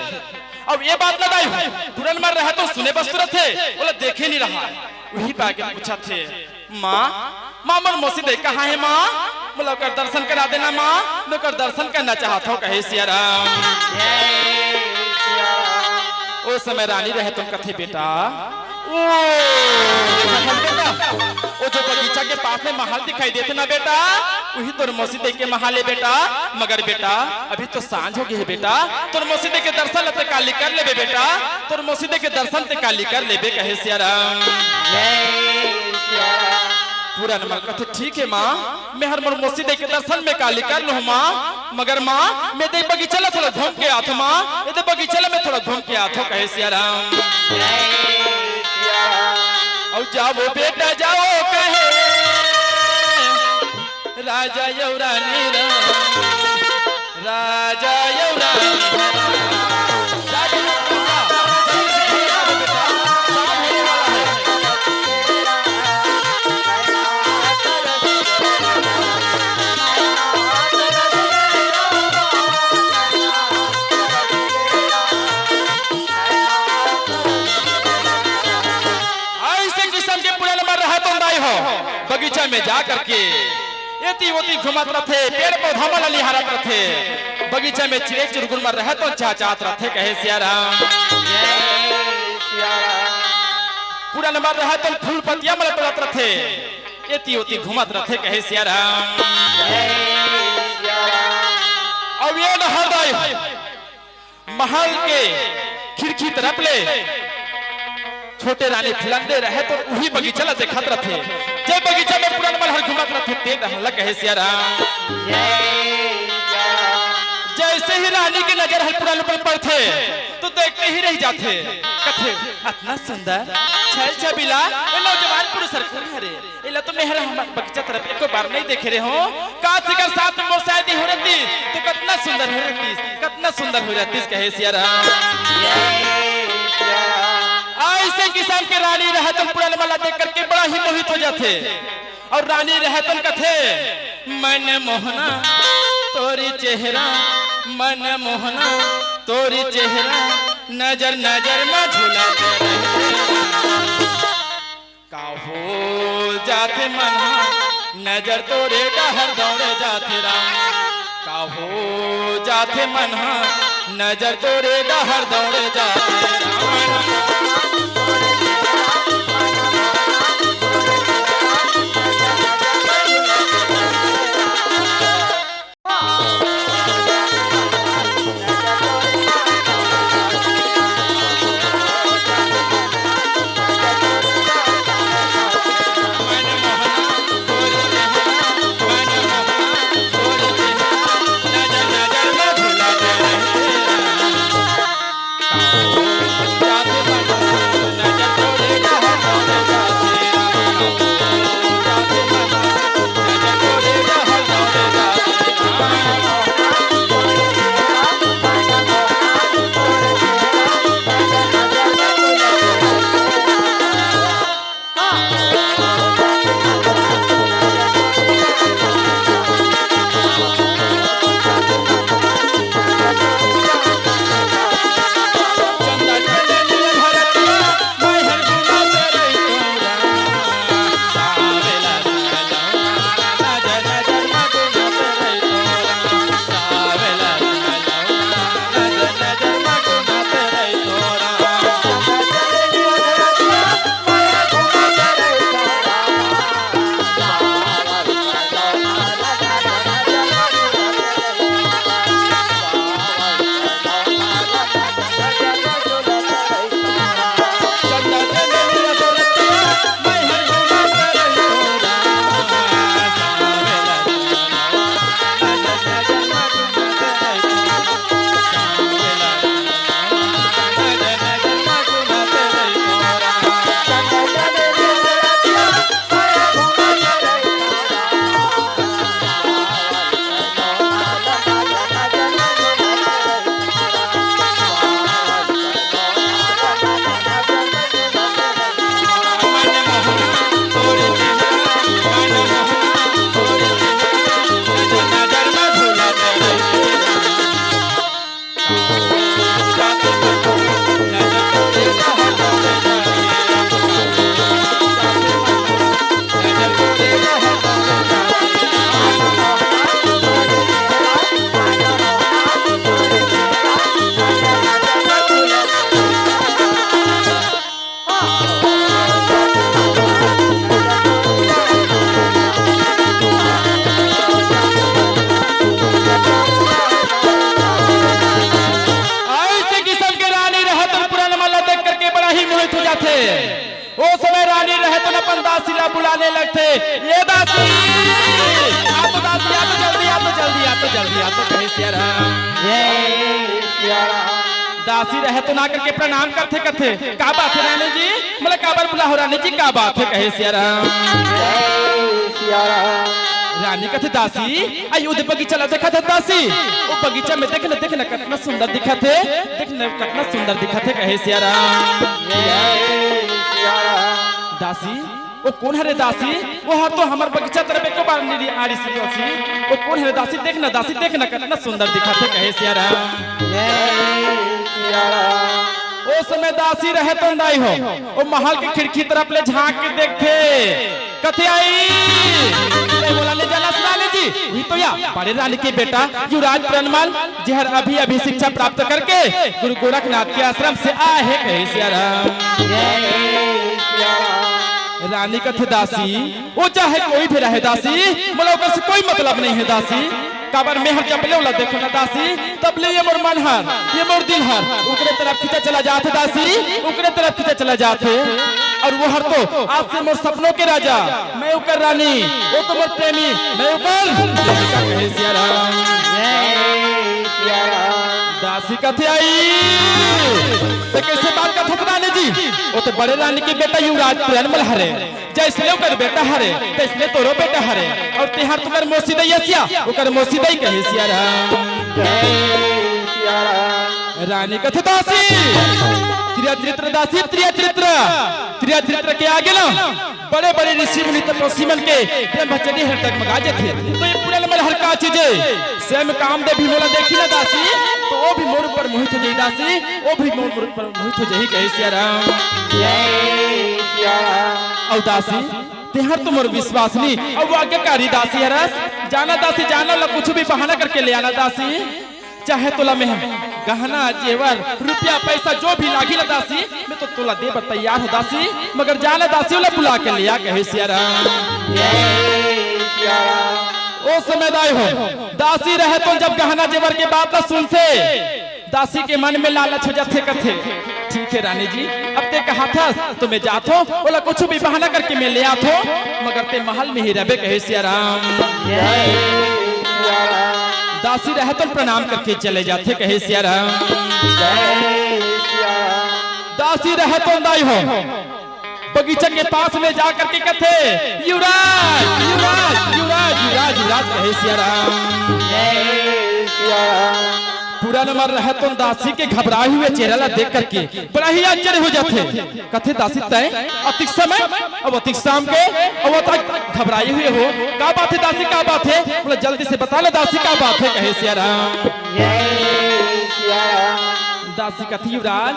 अब ये बात ला दाई हो, पुरन मल रहत सुने बस रथे, ओला देखे नइ रहय। उही पाके पूछत हे, माँ, माँ, मोर मौसी दाई कहाँ हे माँ? मोला ओकर दर्शन करा देना माँ, मैं ओकर दर्शन करना चाहत हँव, कहे सिया राम। ओ समय रानी रहत कथे, बेटा, ओ, ओ जो बगीचा के पास में महल दिखाई देथे ना बेटा, उही तोर मौसी दाई के महल हे बेटा। मगर बेटा, अभी तो सांझ हो गे हे बेटा, तोर मौसी दाई के दर्शन ला ते काली कर लेबे बेटा, तोर मौसी दाई के दर्शन ते काली कर लेबे, कहे सिया राम। पुरनमल कथे, "ठीक हे माँ, मैं हर मोर मौसी दे के दर्शन में काली कर लूँ माँ, मगर माँ, मैं दे बगीचा ला थोड़ा घूम के आथों माँ, ये दे बगीचा ला मैं थोड़ा घूम के आथों," कहे सिया राम। अउ जाओ बेटा जाओ कहे राजा यौ रानी राम, राजा यौ रानी राम। अइसे किसम के पुरनमल रहय तो दाई हो, बगीचा में जा करके एती ओती घूमत रथे, पेड़ पौधा मन ल निहारत रथे, बगीचा में चिड़ै चुरगुन मन रहय तो चहचहात रथे, कहे सिया राम। पुरनमल रहय तो फूल पतिया मन ल तोड़त रथे, एती ओती घूमत रथे, कहे सिया राम। अउ ये डहर दाई महल के खिड़की तरफ ले छोटे रानी फिलंदे रहय तो उही बगीचा ला देखत रथे। जे बगीचा में पुरनमल हर घूमत रथे, ते डहर ला कहे सिया राम। जैसे ही रानी के नजर हर पुरनमल पर पड़थे, तो देखते ही रह जाथे। कथे, "अतना सुंदर, छैल छबीला, ए नौजवान पुरुष हर कोन हरे?" एला तो मेहर हमर बगीचा तरफ एको बार नहीं देखे रहे हो। काश एकर साथ में मोर शादी हो रहतिस, तो कतना सुंदर हो रहतिस, कतना सुंदर हो रहतिस, कहे सिया राम। अइसे किसम के रानी रहय तो पुरनमल ला देख करके बड़ा ही मोहित हो जाथे। अउ रानी रहय तो कथे, "मन मोहना तोरी चेहरा, मन मोहना तोरी चेहरा, नजर नजर में झूला दे।" का हो जाथे मन हा, नजर तोरे डहर दौड़े जाथे राम। का हो जाथे मन हा, नजर तोरे डहर दौड़े जाथे राम। रानी रहे तो न अपन दासी ला बुलाने लगथे, "ये दासी, आ तो दासी, आ तो जल्दी, आ तो जल्दी, आ तो जल्दी, आ तो," कहे सिया राम। जय सिया राम। दासी रहे तो ना करके प्रणाम करथे, कथे, "का बात हे रानी जी? मोला काबर बुला हो रानी जी, का बात हे?" कहे सिया राम। जय सिया राम। रानी कथे, "दासी, अई ओदे बगीचा ला देखत हस दासी, ओ बगीचा में देख न, देख न, कतना सुंदर दिखत हे, देख न, कतना सुंदर दिखत हे," कहे सिया राम। जय सिया राम। दासी, "ओ कोन हरे दासी? ओ हर तो हमर बगीचा तरफ एको बार नइ आइस दासी। ओ कोन हरे दासी? देख न दासी, देख न, कतना सुंदर दिखत हे," कहे सिया राम। जय सिया राम। ओ समय दासी रहे तो दाई हो, ओ महल के खिड़की तरफ ले झांक के देखथे, कथे, "अई, तैं मोला ले जाना सुना ले जी, उही तो या बड़े रानी के बेटा युवराज पुरनमल, जेहर अभी-अभी शिक्षा प्राप्त करके गुरु गोरखनाथ के आश्रम से आए हे," कहे सिया राम। जय सिया राम। रानी कथे, "दासी, ओ चाहे कोई भी रहे दासी, मोला ओकर से कोई मतलब नइ हे दासी, काबर मैं हर जब ले ओला देखे ना दासी, तब ले ये मोर मन हर, ये मोर दिल हर ओकरे तरफ खींचा चला जात हे दासी, ओकरे तरफ खींचा चला जात हे। अउ वो हर तो आज से मोर सपनों के राजा, मैं ओकर रानी, वो तो मोर प्रेमी, मैं ओकर," कहे सिया राम। जय सिया राम। दासी कथे, "अई, तैं कइसे बात करथस रानी जी? वो तो बड़े रानी के बेटा युवराज पुरनमल हरे, जइसने ओकर बेटा हरे, तइसने तोरो बेटा हरे, अउ तेहर तो ओकर मौसी दई अस या, ओकर मौसी दई," कहे सिया राम। जय सिया राम। रानी कथे, "दासी, त्रिया चरित्र दासी, त्रिया चरित्र, त्रिया चरित्र के आगे ना बड़े-बड़े ऋषि मुनि तपस्वी मन के ब्रह्मचर्य हर डगमगा जथे। तो ये पुरनमल हर का चीज हे? स्वयं कामदेव भी मोला देखही ना दासी, तो वो भी मोर ऊपर मोहित हो जाही दासी, वो भी मोर ऊपर मोहित हो जाही," कहे सिया राम। जय सिया राम। अउ दासी, तेहर तो मोर विश्वासनी अउ आज्ञाकारी दासी हरस। जाना दासी, जाना ला कुछु भी बहाना करके ले आना दासी। चाहे तोला मैं गहना, जेवर, रुपया, पैसा जो भी लागही ना दासी, मैं तो तोला दे बर तैयार हों दासी, मगर जाना दासी, ओला बुला के ले आ, कहे सिया राम। जय सिया राम। ओ समय दाई हो, दासी रहे तो जब गहना जेवर के बात ला सुनथे, दासी के मन में लालच हो जाथे, कथे, "ठीक हे रानी जी, अब तैं कहत हस तो मैं जात हों, ओला कुछु भी बहाना करके मैं ले आत हों, मगर तैं महल में ही रहिबे," कहे सिया राम। जय सिया राम। दासी रहे तो प्रणाम करके चले जाथे, कहे सिया राम। जय सिया राम। दासी रहे तो दाई हो, बगीचा के पास में जा करके कथे, "युवराज, युवराज, युवराज, युवराज, युवराज," कहे सिया राम। जय सिया राम। पुरनमल रहे तो दासी के घबराए हुए चेहरा ला देख करके बड़ा ही आश्चर्य हो जाथे। कथे, "दासी तैं अतिक समय, अब अतिक शाम के, अब अतिक घबराए हुए हो, का बात हे दासी, का बात हे? बोला जल्दी से बता ना दासी, का बात हे?" कहे सिया राम। जय सिया राम। दासी कथे, "युवराज,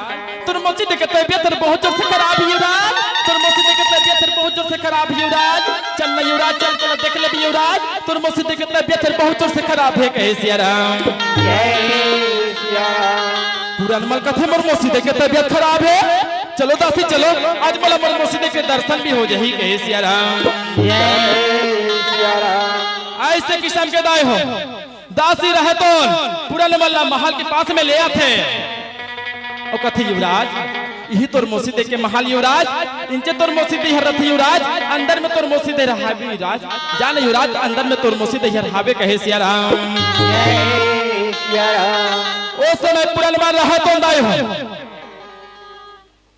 तोर मौसी दई के तबीयत हर बहुत जोर से खराब हे युवराज, तोर मौसी दई के तबीयत हर बहुत जोर से खराब हे युवराज, चल ना युवराज, चल, चल देख लेबे युवराज, तोर मौसी दई के तबीयत हर बहुत जोर से खराब हे," कहे सिया राम। जय सिया राम। पुरनमल कथे, "मोर मौसी दई के तबीयत खराब हे, चलो दासी चलो, आज मोला मोर मौसी दई के दर्शन भी हो जाही," कहे सिया राम। जय सिया राम। अइसे किसम के दाई हो, दासी रहे तो पुरनमल ला महल के पास में ले आथे। अउ कथे, "युवराज, इही तोर मौसी दई के महल युवराज, इंचे तोर मौसी दई हर रथे युवराज, अंदर में तोर मौसी दई हर हावे युवराज, जा ना युवराज, अंदर में तोर मौसी दई हर हावे," कहे सिया राम। जय सिया राम। ओ समय पुरनमल रहे तो दाई हो,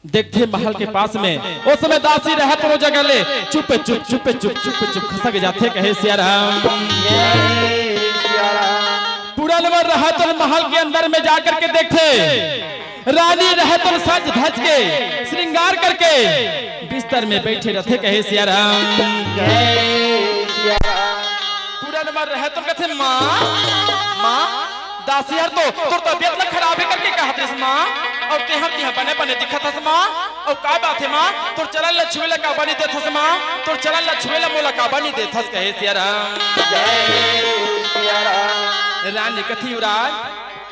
देखथे महल के पास में, ओ समय दासी रहे तो ओ जगह ले चुपे चुप, चुपे चुप, चुपे चुप खसक जाथे, कहे सिया राम। जय सिया राम। पुरनमल रहे तो महल के अंदर में जा करके देखथे, रानी रहे तो सज धज के, श्रृंगार करके बिस्तर में बइठे रथे, कहे सिया राम। जय सिया राम। पुरनमल रहे तो कथे, "माँ, माँ, दासी हर तो तोर तबीयत ला खराब हे करके कहत रहिस माँ, अउ तेहर तिहा बने बने दिखत हस माँ, अउ का बात हे माँ, तोर चरण ला छुए ला काबर नइ देत हस माँ, तोर चरण ला छुए ला मोला काबर नइ देत हस?" कहे सिया राम। जय सिया राम। रानी कथे, "युवराज,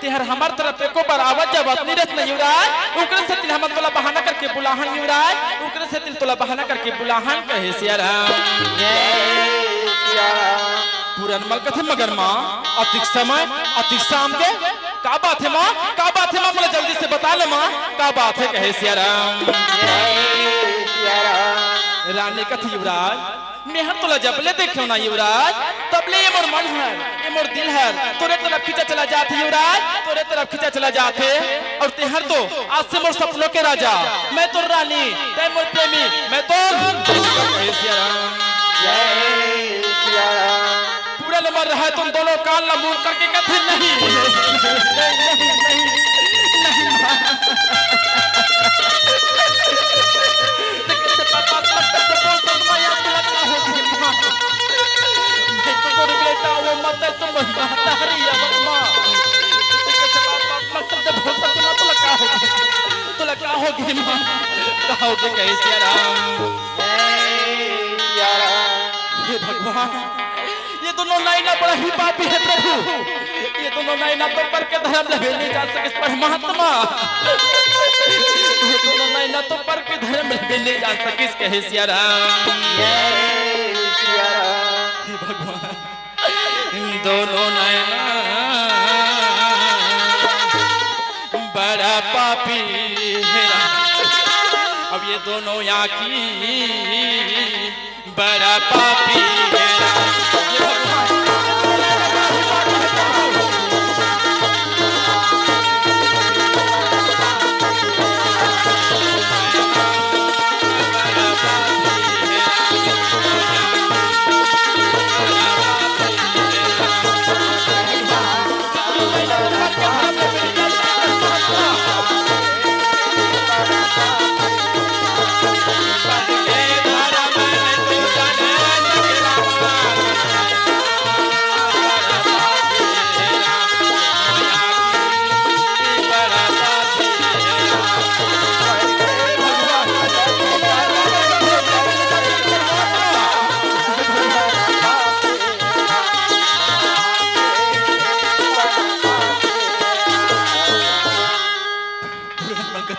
तेहर हमर तरफ एको बार आवत जावत नइ रहस ना युवराज, ओकरे सेती हमन तोला बहाना करके बुलाहन युवराज, ओकरे सेती तोला बहाना करके बुलाहन," कहे सिया राम। जय सिया राम। पुरनमल कथे, "मगर माँ, अतिक समय, अतिक शाम के, का बात हे माँ, का बात हे माँ, मोला जल्दी से बता ना माँ, का बात हे?" कहे सिया राम। जय सिया राम। रानी कथे, युवराज, मेहर तोला जब ले देखेंव ना युवराज, तब ले ये मोर मन हर, ये मोर दिल हर तोरे तरफ खींचा चला जाथे युवराज, तोरे तरफ खींचा चला जाथे। अउ तेहर तो आज से मोर सपनों के राजा, मैं तोर रानी, तैं मोर प्रेमी, मैं तोर। जय सिया राम। जय सिया राम। पूरा नंबर रहा, तुम दोनों कान ला मूंद करके कथे, "नहीं, नहीं, नहीं, नहीं, नहीं, माँ।" लेकिन से बात, बात मत करते, बोल, बोल, माँ, यार, तोला का हो गे, माँ? मैं तो तोर बेटा हंव, माँ, तैं तो मोर महतारी हवस, माँ। लेकिन से बात, बात मत करते, बोल, बोल, माँ, तोला का हो गे? तोला का हो गे, माँ? का हो गे, कहे सिया राम? जय सिया राम। हे भगवान, ये दोनों नैना बड़ा ही पापी हे प्रभु। ये दोनों नैना तो पर के धरम ल भी नहीं जान सकिस परमात्मा। ये दोनों नैना तो पर के धरम ल भी नहीं जान सकिस, कहे सिया राम। जय सिया राम। हे भगवान, दोनों नैना बड़ा पापी हे। अब ये दोनों आँखी बड़ा पापी हे।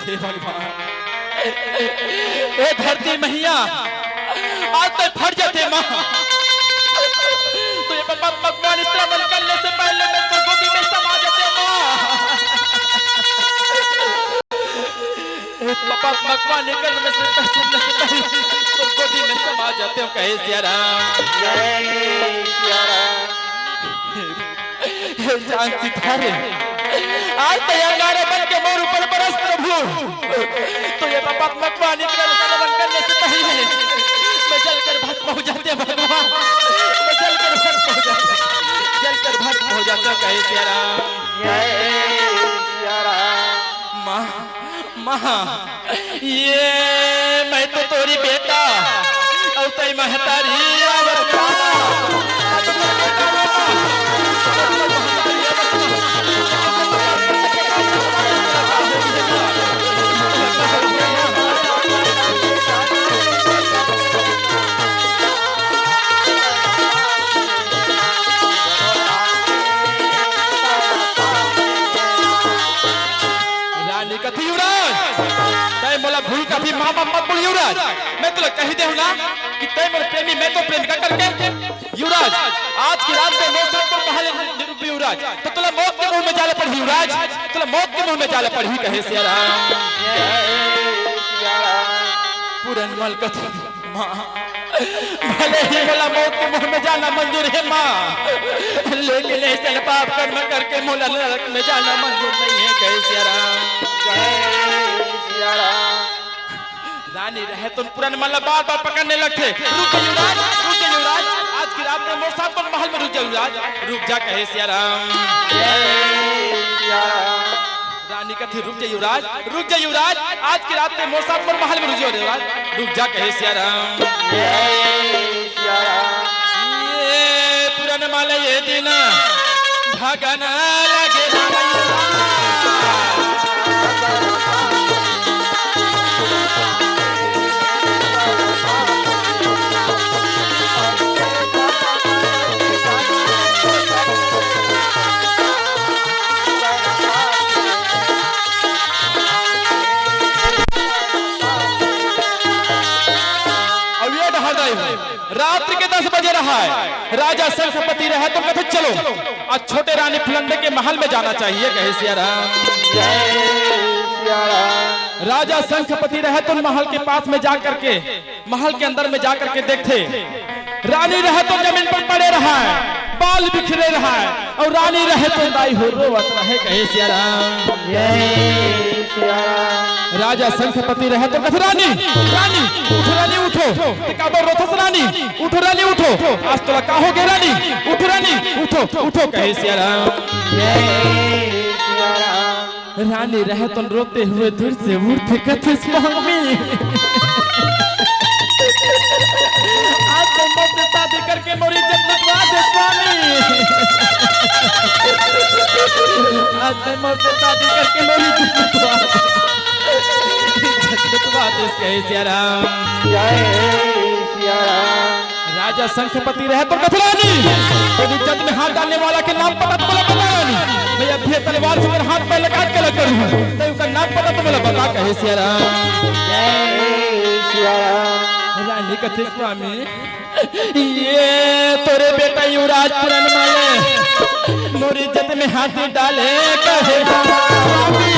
हे भगवान, ए धरती मैया, आज तैं फट जाते माँ। तो ये पापा भगवान श्रवण करने से पहले मैं तो गोदी में समा जाते माँ। ए पापा भगवान करने से पहले, सुनने से पहले तो गोदी में समा जाते हो, कहे सिया राम। जय सिया राम। हे जान सिधारे, आज तैं अंगारा बन के मोर ऊपर बरस प्रभु। तो ये पापात्मक वाणी तेरा श्रवण करने से पहले मैं जलकर भस्म हो जाते भगवान, मैं जलकर भस्म हो जाते, जलकर भस्म हो जाते, कहे सिया राम। जय सिया राम। माँ, माँ, ये मैं तो तोरी बेटा अउ तई महतारी आवत। रानी कथी, युवराज, तैं मोला भूल कथी, माँ, माँ मत बोल युवराज। मैं तोला कही देहूँ ना कि तैं मोर प्रेमी, मैं तोर प्रेमिका करके। युवराज, आज की रात में मोर साथ पर पहले निरूप युवराज, तो तोला मौत के मुंह में जाले पड़ही युवराज, तोला मौत के मुंह में जाले पड़ही, कहे सिया राम। जय सिया राम। पूरन मल कथी, माँ, भले ही मोला मौत के मुंह में जाना मंजूर हे माँ, लेकिन ऐसे पाप कर्म करके मोला नरक में जाना मंजूर नहीं है, कहे सिया राम। जय सिया राम। रानी रहे तो पूरन मल बार बार पकड़ने लगथे। रुक जा युवराज, रुक जा युवराज, आज की रात में मोर साथ बन महल में रुक जा युवराज, रुक जा, कहे सिया राम। जय सिया राम। रानी कथे, "रुक जा युवराज, रुक जा युवराज, आज की रात में मोर साथ मोर महल में रुक जा युवराज, रुक जा," कहे सिया राम। जय सिया राम। ये पूरन मल ये दिन भगन लगे राम युवराज। अब ये डहर दाई हो, रात्रि के दस बजे रहा है, राजा शंखपति रहे तो कथे, "चलो, आज छोटे रानी फुलंदे के महल में जाना चाहिए," कहे सिया राम। राजा शंखपति रहे तो महल के पास में जा करके, महल के अंदर में जा करके देखथे, रानी रहे तो जमीन पर पड़े रहा है, बाल बिखरे रहा है, अउ रानी रहे तो दाई हो रोवत रहे, कहे सिया राम। जय सिया राम। राजा शंखपति रहे तो कथे, "रानी, रानी, उठो रानी, उठो, ते काबर रोथस रानी, उठो रानी, उठो, आज तोला का हो गे रानी, उठो रानी, उठो, उठो," कहे सिया राम। जय सिया राम। रानी रहे तो रोते हुए दूर से उठथे, कथे, "स्वामी, आज तो मोर से शादी करके मोर इज्जत लुटवा दे स्वामी, आज तो मोर से शादी करके मोर इज्जत लुटवा दे, इज्जत लुटवा दे," कहे सिया राम। जय सिया राम। राजा शंखपति रहे तो कथे, "रानी, तेरी इज्जत में हाथ डालने वाला के नाम पता तो बोला, बता रानी, मैं अभी तलवार से अगर हाथ पैर लगा के लग करूँ, तो उसका नाम पता तो बोला, बता," कहे सिया राम। जय सिया राम। रानी कथे, "स्वामी, ये तोरे बेटा युवराज पुरनमल मोर इज्जत में हाथ डाले, कहे, स्वामी,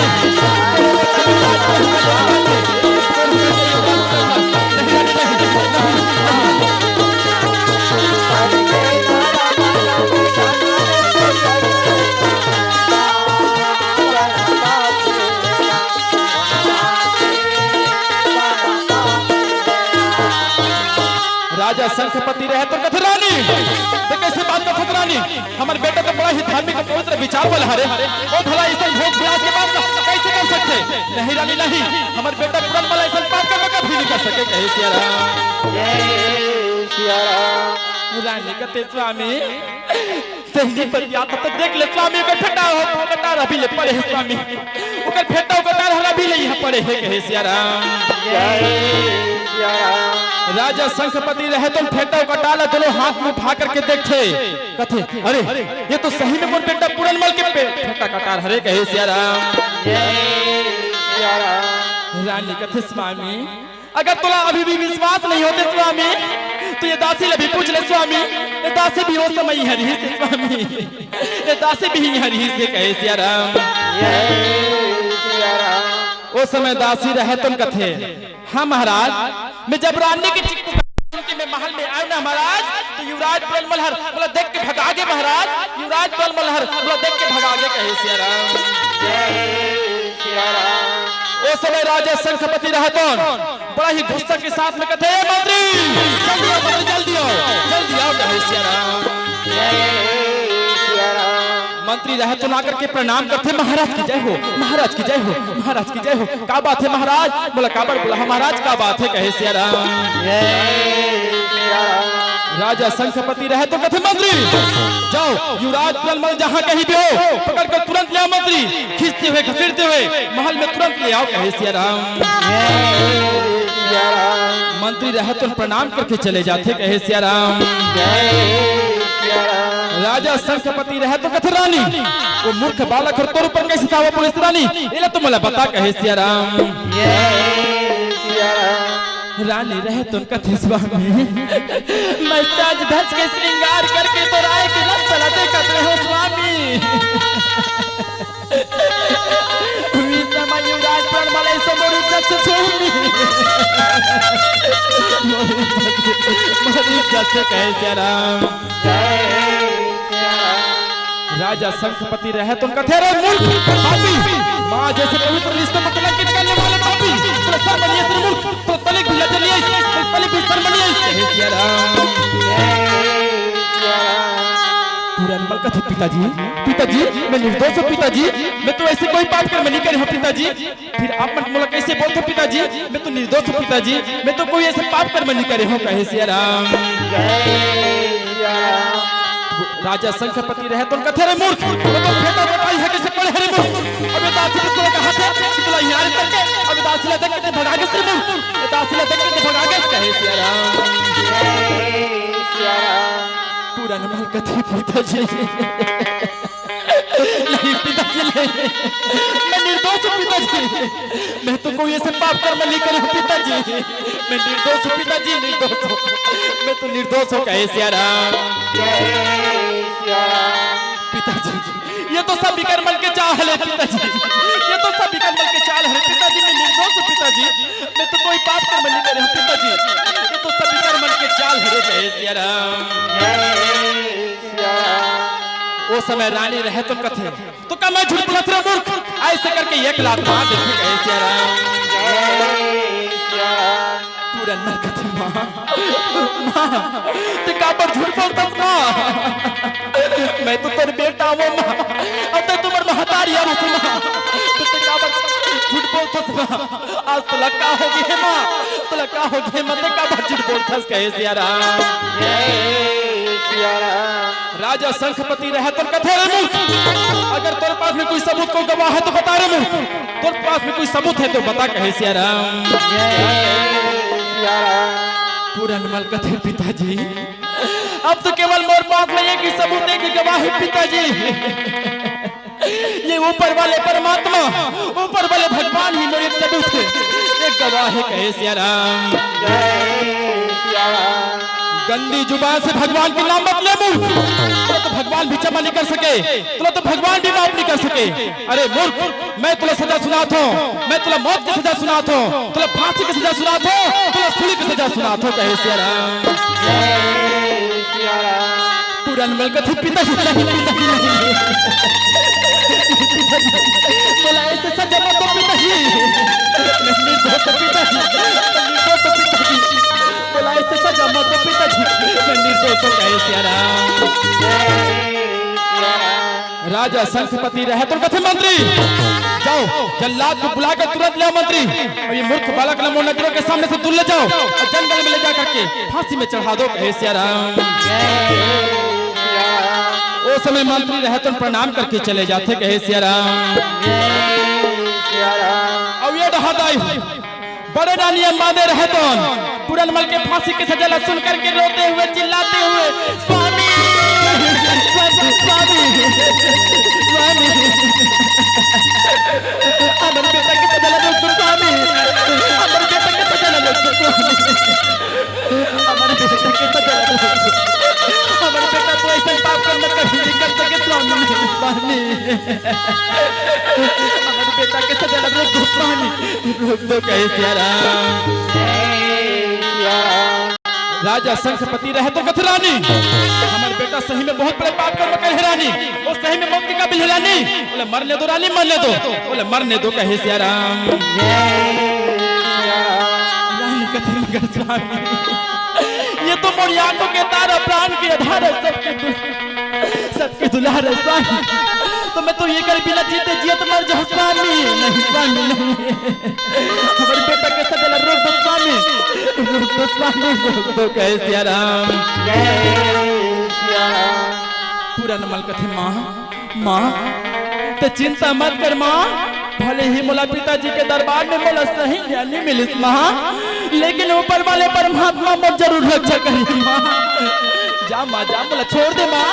राजा शंखपति रहे तो कथे, "रानी, ते कैसे बात करत हस रानी? हमर बेटा तो बड़ा ही धार्मिक अउ पवित्र विचार वाला हरे। ओ भला अइसन भोग विलास के बात ला कैसे कर सकथे? नहीं रानी, नहीं, हमर बेटा पुरनमल अइसन पाप कर्म कभी नहीं कर सके," कहे सिया राम। जय सिया राम। रानी कथे, "स्वामी, तैं नी बतियात हस त देख ले स्वामी, ओकर फेटा हो, कटार अभी ले पड़े हे स्वामी, ओकर फेटा, ओकर कटार हर अभी ले इहाँ पड़े हे," कहे सिया राम। जय सिया राम। राजा शंखपति रहे तो फेटा, ओकर कटार ला दोनों हाथ में उठा करके देखथे, कथे, "अरे, ये तो सही में मोर बेटा पुरनमल के पे-, फेटा कटार हरे," कहे सिया राम। जय सिया राम। रानी कथे, "स्वामी, अगर तोला अभी भी विश्वास नहीं होथे स्वामी, तो ये दासी ला भी पूछ ले स्वामी, ये दासी भी ओ समय इहाँ रहिस हे स्वामी, ये दासी भी इहाँ रहिस हे," कहे सिया राम। जय सिया राम। ओ समय दासी रहे तो कथे, "हाँ महाराज, मैं जब रानी के चिक पुकार सुन के मैं महल में आए ना महाराज, तो युवराज पुरनमल हर मोला देख के भगा गे महाराज, युवराज पुरनमल हर मोला देख के भगा गे," कहे सिया राम। जय सिया राम। ओ समय राजा शंखपति रहे तो बड़ा ही गुस्सा के साथ में कथे, "ए मंत्री, जल्दी आओ, मंत्री, जल्दी आओ, जल्दी आओ," कहे सिया राम। जय सिया राम। मंत्री रहे तो आकर के प्रणाम करथे, "महाराज की जय हो, महाराज की जय हो, महाराज की जय हो। का बात हे महाराज?" "बोला काबर बोला हस महाराज, का बात हे?" कहे सिया राम। जय सिया राम। राजा शंखपति रहे तो कथे, "मंत्री, जाओ युवराज पुरनमल जहाँ कहीं भी हो, पकड़ कर तुरंत ले आओ मंत्री, खींचते हुए घसीटते हुए महल में तुरंत ले आओ," कहे सिया राम। जय सिया राम। मंत्री रहे तो प्रणाम करके चले जाथे, कहे सिया राम। जय सिया राम। राजा शंखपति रहे तो कथे, "रानी, वो मूर्ख बालक हर तोर ऊपर कैसे धावा बोलिस रानी, एला तो मोला बता," कहे सिया राम। जय सिया राम। रानी रहे तो कथे, "स्वामी, मैं साज धज के श्रृंगार करके तो राय के रस ला देखत रहे हो स्वामी।" उही समय युवराज पुरनमल अइसे मोर इज्जत से छूट गे। मोर इज्जत से, मोर इज्जत से कहे सिया राम। जय सिया राम। राजा शंखपति रहे तो कथे, "अरे मूर्ख, पापी, माँ जैसे पवित्र रिश्ते को कलंकित करने वाले पापी, तोला शर्म नहीं आइस रे मूर्ख, तोला तनिक भी लज्जा नहीं आइस, तोला तनिक भी शर्म नहीं आइस," कहे सिया राम। जय सिया राम। पुरनमल कथे, "पिताजी, पिताजी, मैं निर्दोष हूँ पिताजी, मैं तो ऐसे कोई पाप कर्म नहीं करे हूँ पिताजी, फिर आप मन मोला कैसे बोलते हो पिताजी, मैं तो निर्दोष हूँ पिताजी, मैं तो कोई ऐसे पाप कर्म नहीं करे हूँ," कहे सिया राम। जय सिया राम। राजा शंखपति रहे तो कथे, "अरे मूर्ख, वो तो फेटा कटार हर कैसे पड़े हे रे मूर्ख, अब ये दासी के तोला कहा थे कि तोला यहाँ करके, अब ये दासी ला देख के भगा गे रे मूर्ख, ये दासी ला देख के भगा गे," कहे सिया राम। जय सिया राम। पुरनमल कथे, "पिताजी, नहीं पिताजी, नहीं, मैं निर्दोष हूँ पिताजी, मैं तो कोई ऐसे पाप कर्म नहीं करे हूँ पिताजी, मैं निर्दोष हूँ पिताजी, निर्दोष हूँ, मैं तो निर्दोष हूँ," कहे सिया राम। जय सिया राम। पिताजी, ये तो सब बिकट मन के चाल हे पिताजी, ये तो सब बिकट मन के चाल हे पिताजी, मैं तो कोई पाप कर्म नहीं करे हंव पिताजी, ये तो सब विकर्मन के चाल हरे, कहे सिया राम। ओ समय रानी रहे तो कथे, तो का मैं झूठ बोलत रे मूर्ख? ऐसे करके एक लात मार देथे, कहे सिया राम। पूरन मल कथे, माँ, माँ, ते काबर झूठ बोलथस माँ? मैं तो तोर बेटा हंव माँ, अउ ते तो मोर महतारी हरस माँ, तो ते काबर झूठ बोलथस माँ? आज तोला का हो गे हे माँ, तोला का हो गे हे माँ, ते काबर झूठ बोलथस, कहे सिया राम। राजा शंखपति रहे तो कथे, रे मूर्ख, अगर तोर पास में कोई सबूत, कोई गवाह है तो बता रे मूर्ख, तोर पास में कोई सबूत है तो बता, कहे सिया राम। पूरन मल कथे, पिताजी, अब तो केवल मोर पास में एक ही सबूत, एक ही गवाह है पिताजी। ये ऊपर वाले परमात्मा, ऊपर वाले भगवान ही मोर एक सबूत हे, एक गवाह हे, कहे सिया राम। गंदी जुबान से भगवान के नाम मत ले मूर्ख। तोला तो भगवान भी क्षमा नहीं कर सके, तोला तो भगवान भी माफ नहीं कर सके। अरे मूर्ख, मैं तोला सजा सुनात हंव, मैं तोला मौत के सजा सुनात हंव, तोला फांसी के सजा सुनात हंव, तोला सूली के सजा सुनात हंव, कहे सिया राम। पूरन मल कथे, पिताजी, नहीं, पिताजी, नहीं। पिताजी, मोला ऐसे सजा मत दो, पिताजी। मैं निर्दोष हंव, पिताजी। मैं निर्दोष हंव, पिताजी। मोला ऐसे सजा मत दो, पिताजी। मैं निर्दोष हंव, कहे सिया राम। राजा शंखपति रहे तो कथे, मंत्री, जाओ, जल्लाद को बुला कर तुरंत ले आओ मंत्री, और ये मूर्ख बालक ला मोर नजरों के सामने से दूर ले जाओ और जंगल में ले जा करके फांसी में चढ़ा दो, कहे सिया राम। ओ समय मंत्री रहे तो प्रणाम करके चले जाथे, कहे सिया राम। अउ ये डहा दाई, बड़े रानी अम्मा दे रहे तो पूरन मल के फांसी के सजा ला सुन करके रोते हुए, चिल्लाते हुए, स्वामी, स्वामी, स्वामी, स्वामी, हमर बेटा के सजा ला रोक दो स्वामी, हमर बेटा के सजा ला रोक दो स्वामी, हमर बेटा के सजा ला रोक दो। हमर बेटा तो ऐसा पाप कर्म कभी नहीं कर सके स्वामी, स्वामी। हमर बेटा के सजा ला रोक दो स्वामी, रोक दो, कहे सिया राम। राजा शंखपति रहे तो कथे, रानी, हमर बेटा सही में बहुत बड़े पाप कर्म करे हे रानी, वो सही में मौत के काबिल हे रानी, बोले मरने दो रानी, मरने दो, बोले मरने दो, कहे सिया राम। रानी कथे, मगर स्वामी, ये तो मोर आंखों के तारा, प्राण के आधार है, सबके दु-, सबके दुलार है स्वामी। तो मैं तो एकर बिना जीते जियत मर जाहूं स्वामी। नहीं स्वामी, नहीं। हमर बेटा के सजा ला रोक दो स्वामी, रोक दो स्वामी, रोक दो, कहे सिया राम। पूरन मल कथे, माँ, माँ, ते चिंता मत कर माँ, भले ही मोला पिताजी के दरबार में मोला सही न्याय नइ मिलिस माँ, लेकिन ऊपर वाले परमात्मा मोर जरूर रक्षा करही माँ। जा माँ, जा, मोला छोड़ दे माँ,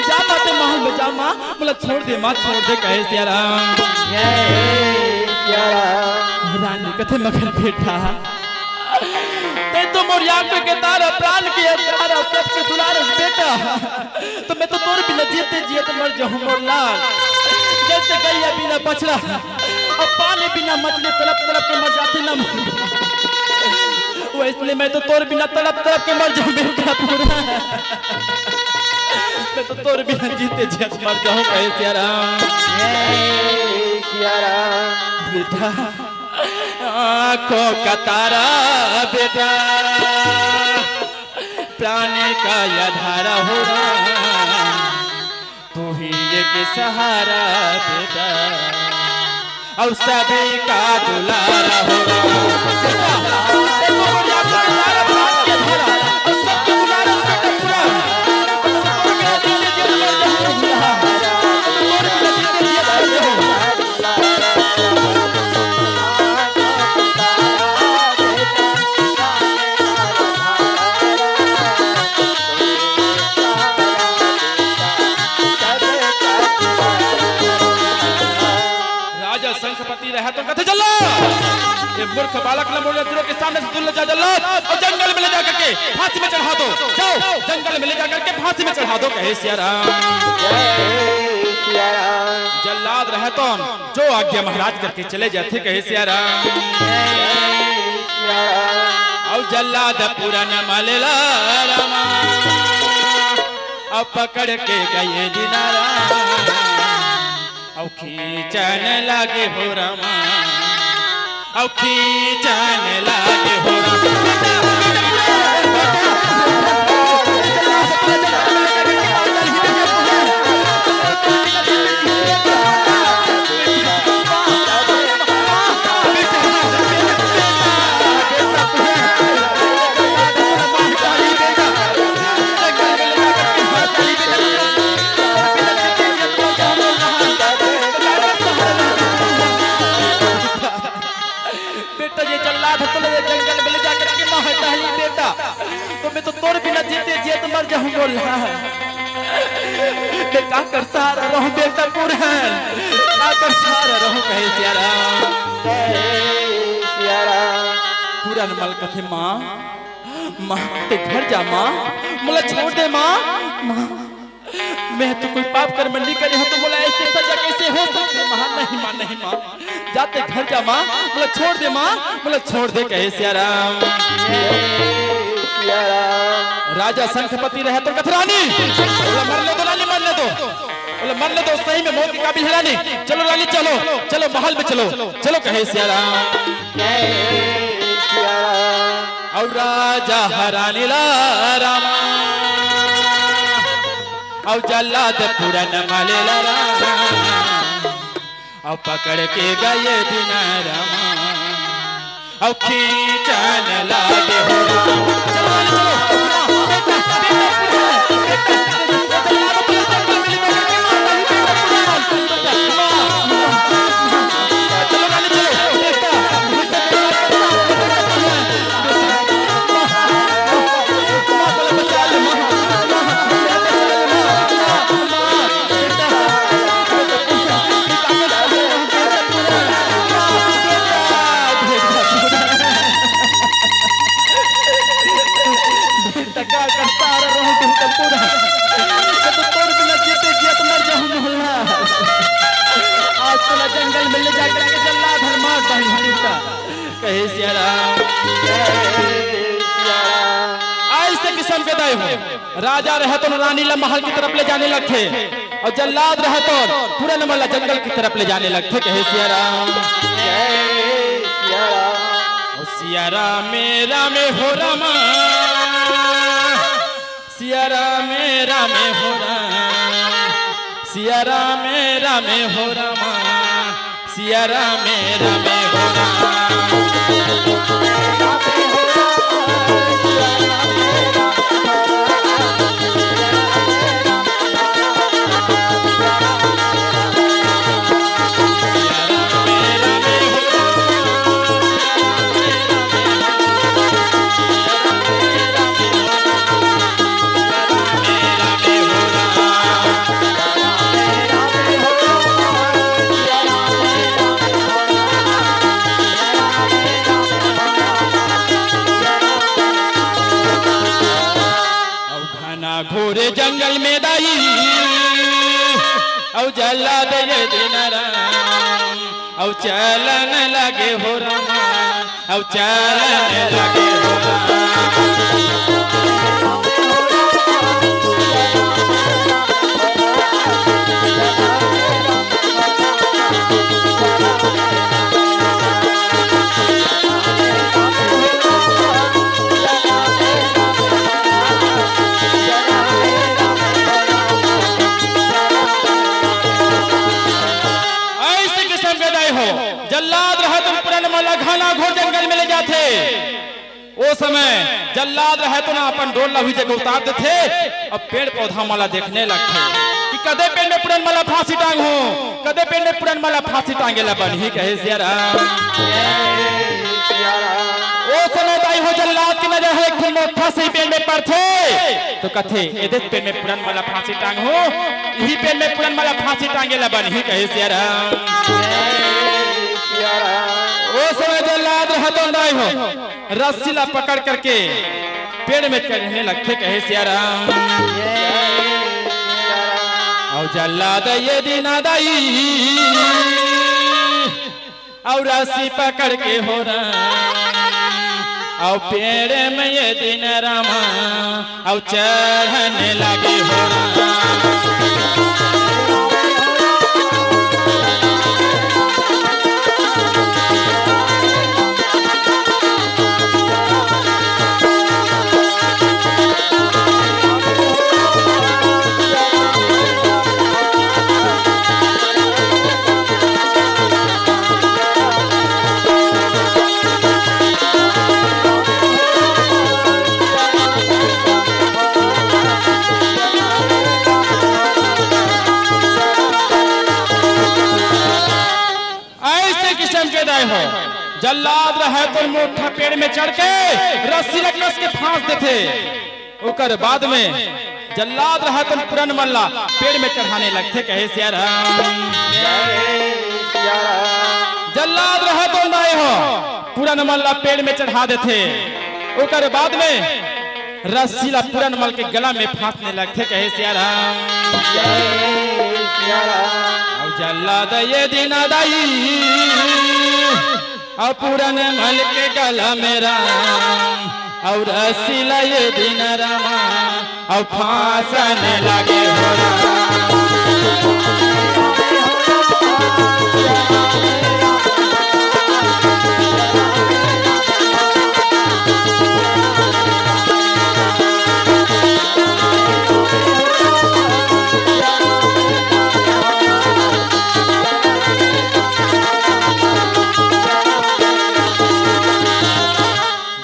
जा माँ, ते महल में जा माँ, मोला छोड़ दे माँ, छोड़ दे, कहे सिया राम। रानी कथे, मगर बेटा, ते तो मोर आंखों के तारा, प्राण के अंगारा, सबके दुलार बेटा। तो मैं तो तोर बिना जीते जियत मर जाहूं मोर लाल। जैसे गैया बिना बछड़ा, अब पानी बिना मछली तड़प तड़प के मर जाथे ना, वैसने मैं तो तोर बिना तड़प तड़प के मर जाहूं बेटा पूरा। मैं तो तोर बिना जीते जियत मर जाहूं, कहे सिया राम। बेटा, आंखों का तारा बेटा, प्राण का आधार हो राम, तू ही एक सहारा बेटा, और सभी का दुलारा हो राम। राजा शंखपति रहे तो कथे, जल्लाद, ये मूर्ख बालक ला मोर नजरों के सामने से दूर ले जा जल्लाद, और जंगल में ले जा करके फांसी में चढ़ा दो। जाओ, जंगल में ले जा करके फांसी में चढ़ा दो, कहे सिया राम। जल्लाद रहतन जो आज्ञा महाराज करके चले जाथे, कहे सिया राम। अउ जल्लाद पूरन मल ला रामा, अउ पकड़ के गए दीना राम, अउ खींचन लागे हो रामा, अउ खींचन लागे हो रामा। बेटा, ये जल्लाद ह तोला ये जंगल में ले जाकर के मार डाली बेटा, तो मैं तो तोर बिना जीते जियत मर जाहूं बोला। मैं काकर सहारा रहूं बेटा पूरन, काकर सहारा रहूं, कहे सिया राम। पूरन मल कथे माँ, माँ, ते घर जा माँ, मोला छोड़ दे माँ, माँ। मैं तो कोई पाप कर्म नहीं करे हंव, तो मोला ऐसे सजा कैसे हो सकथे माँ? नहीं माँ, नहीं माँ, जा ते घर जा माँ, मोला छोड़ दे माँ, मोला छोड़ दे, कहे सिया राम। राजा शंखपति रहे तो कथे रानी, बोला मर ले दो रानी, मर ले दो, बोला मर ले दो, सही में मौत के काबिल है रानी। चलो रानी चलो, चलो महल में चलो, चलो, कहे सिया राम। अउ राजा ह रानी ला रामा, अउ जल्लाद पूरन मल ला रामा, अउ पकड़ के गए दीना रामा, अउ खींचन लागे हो रामा। चलो, चलो, चलो। टका करता आ रहा हूँ तुम तक पूरा। मैं तो तोर बिना जीते जियत मर जाऊँ मोहल्ला। आज तोला जंगल में ले जाकर के जल्लाद हर मार डाली हूँ का। कहे सिया राम। ऐसे किस्म के दाई हो। राजा रहे तो रानी ला महल की तरफ ले जाने लगथे। अउ जल्लाद रहे तो पूरन मल ला जंगल की तरफ ले जाने लगथे, कहे सिया राम। जय सिया राम। ओ सिया राम, राम हो रामा, सिया राम, राम हो रामा, सिया राम, राम हो रामा, सिया राम, राम हो रामा। अउ घना घोर जंगल में दाई, अउ जल्लाद ये दीना राम, अउ चलन लगे हो रामा, अउ चलन लगे हो रामा। ऐसे किस्म के दाई हो, जल्लाद रहत पूरन मल ला घना घोर जंगल में ले जाथे। ओ समय जल्लाद रहे तो ना अपन डोल ला उही जगह उतार देथे, अब पेड़ पौधा मन ला देखने लगथे कि कदे पेड़ में पूरन मल ला फांसी टांगहूं, कदे पेड़ में पूरन मल ला फांसी टांगे ला बनही, कहे सिया राम। ओ समय दाई हो जल्लाद के नजर ह एक ठन मोटा से पेड़ में पड़थे, तो कथे, "एदे पेड़ में पूरन मल ला फांसी टांगहूं, इही पेड़ में पूरन मल ला फांसी टांगे ला बनही," कहे सिया राम। ओ समय जल्लाद रहे तो दाई हो रस्सी ला पकड़ करके पेड़ में चढ़ने लगथे, कहे सिया राम। जल्लाद ये दिन दाई, अउ रस्सी पकड़ के हो राम, अउ पेड़ में ये दिन रामा, अउ चढ़ने लगे हो राम। ऐसे किसम के दाई हो, जल्लाद रहय तो मोठा पेड़ में चढ़ के रस्सी ला कस के फांस देथे। ओकर बाद में जल्लाद रहय तो पुरनमल ला पेड़ में चढ़ाने लगथे, कहे सिया राम। जल्लाद रहय तो दाई हो, पुरनमल ला पेड़ में चढ़ा देथे। ओकर बाद में रस्सी ला पुरनमल के गला में फांसने लगथे, कहे सिया राम। अउ जल्लाद ये दिन दाई, अउ पुरनमल के गला में राम, अउ रस्सी ला ये दिन रामा, अउ फांसने लगे हो राम।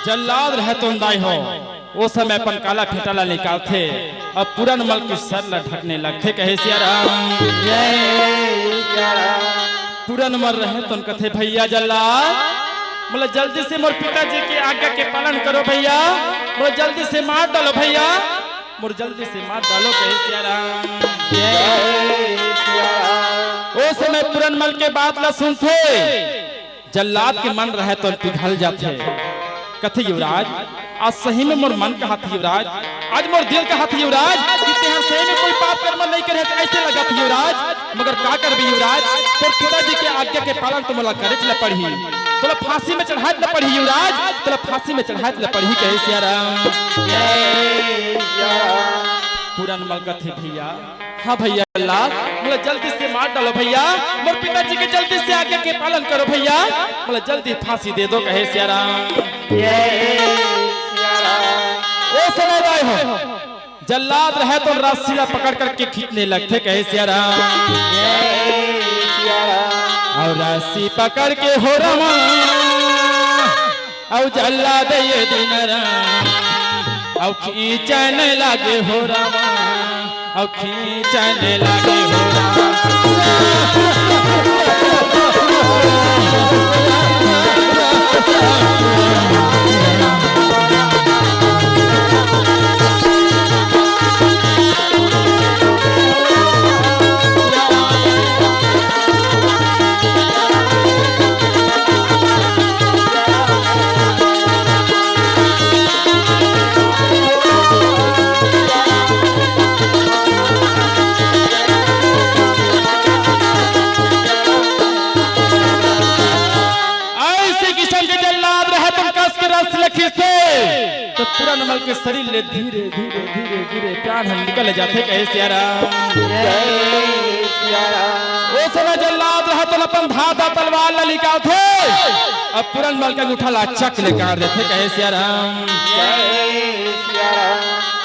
जल्लाद रहय तो दाई हो, ओ समय अपन काला फेटा ला निकालथे, अउ पुरनमल के सर ला ढकने लगथे, कहे सिया राम। पुरनमल रहय तो कथे, भैया जल्लाद, मोला जल्दी से मोर पिताजी के आज्ञा के पालन करो भैया, मोला जल्दी से मार डालो भैया, मोला जल्दी से मार डालो, कहे सिया राम। ओ समय पुरनमल के बात ला सुनथे, जल्लाद के मन रहय तो पिघल जाथे। कथे, युवराज, आज सही में मोर मन कहत हे युवराज, आज मोर दिल कहत हे युवराज, कि तेंहा सही में कोई पाप कर्म नइ करे हस, अइसे लगत हे युवराज। मगर का करबे युवराज, तोर पिताजी के आज्ञा के पालन तो मोला करेच ल पड़ही। तोला फांसी में चढ़ाएच ल पड़ही युवराज, तोला फांसी में चढ़ाएच ल पड़ही, कहे सिया राम। पुरनमल कथे, भैया, हाँ भैया जल्लाद, मोला जल्दी से मार डालो भैया, मोर पिताजी के जल्दी से आज्ञा के पालन करो भैया, मोला जल्दी फांसी दे दो, कहे सिया राम। ओ समय दाई हो, जल्लाद रहय तो रस्सी ला पकड़ करके खींचने लगथे, कहे सिया राम। अउ रस्सी पकड़ के हो रामा, अउ जल्लाद ये दिन राम, अउ खींचने लगे हो रामा, अउ खींचने लगे हो रामा। अइसे किसम के जल्लाद रहय तो कस के रस्सी ल खींचथे, त पुरनमल के शरीर ले धीरे, धीरे, धीरे, धीरे प्राण ह निकल जाथे, कहे सिया राम। ओ समय जल्लाद रहय तो अपन धारदार तलवार ल निकालथे, अउ पुरनमल के अंगूठा ल चक ले काट देथे, कहे सिया राम।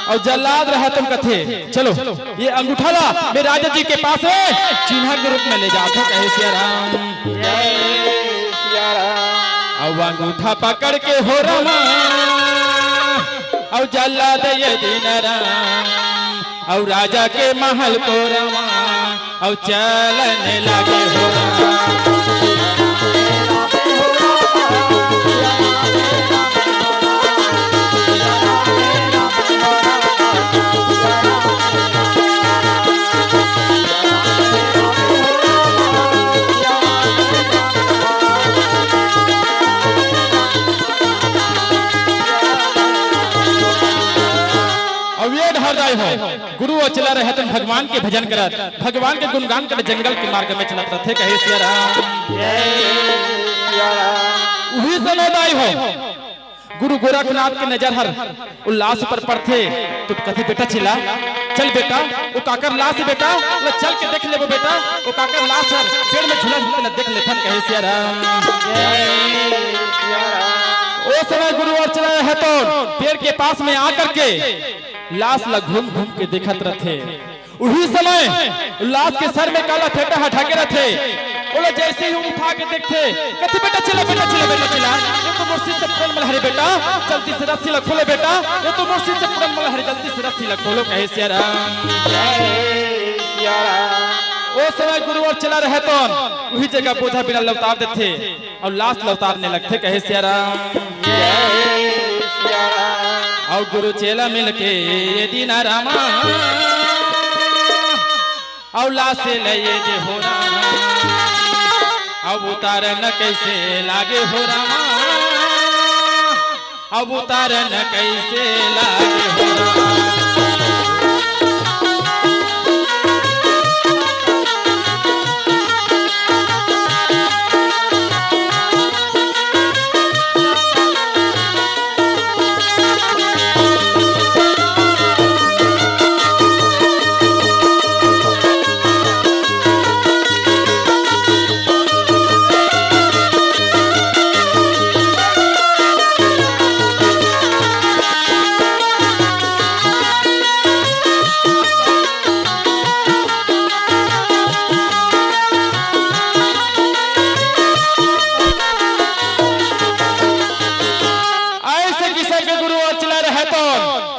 अउ जल्लाद रहय तो कथे, चलो, ये अंगूठा ला मैं राजा जी के पास में चिन्हा के रूप में ले जाथों, कहे सिया राम। अउ अंगूठा पकड़ के हो रामा, अउ जल्लाद ये दिन राम, अउ राजा के महल को रामा, अउ चलने लगे हो राम। अब ये ढर जाए हो गुरु चला रहे तन भगवान के भजन करत, भगवान के गुणगान करत जंगल के मार्ग में चलत रथे, कहे सिया राम। जय सिया राम। उही समय दाई हो, गुरु गोरखनाथ के नजर हर ओ लाश पर पड़थे, तो कथे, "बेटा चेला, चल बेटा, ओ काकर लाश बेटा, ओ चल के देख लेबो बेटा, ओ काकर लाश हर पेड़ में झूला हे, तेला देख लेथन," कहे सिया राम। जय सिया राम। ओ समय गुरु अरचला रहे तो पेड़ के पास में आकर के लाश ला घूम घूम के देखत रथे। उही समय लाश के सर में काला फेटा ह ढाके रथे। ओला जैसे ही उठा के देखथे, कथे, "बेटा चेला, बेटा चेला, बेटा चेला, ये तो मोर शिष्य पूरन मल्हार हे बेटा, जल्दी से रस्सी ला खोलो बेटा, ये तो मोर शिष्य पूरन मल्हार हे, जल्दी से रस्सी ला खोलो," कहे सिया राम। जय सिया राम। ओ समय गुरु अरचला रहे तो उही जगह बोझा बीड़ा ल उतार देथे। अउ लाश ल उतारने लगथे, कहे सिया राम। जय सिया राम। अउ गुरु चेला मिलके ये दीना रामा, अउ लाश ले ये दे हो रामा, अब उतारन कैसे लागे हो रामा, अब उतारन कैसे लागे हो रामा। ऐसे किसम के गुरु अरचला रहे तो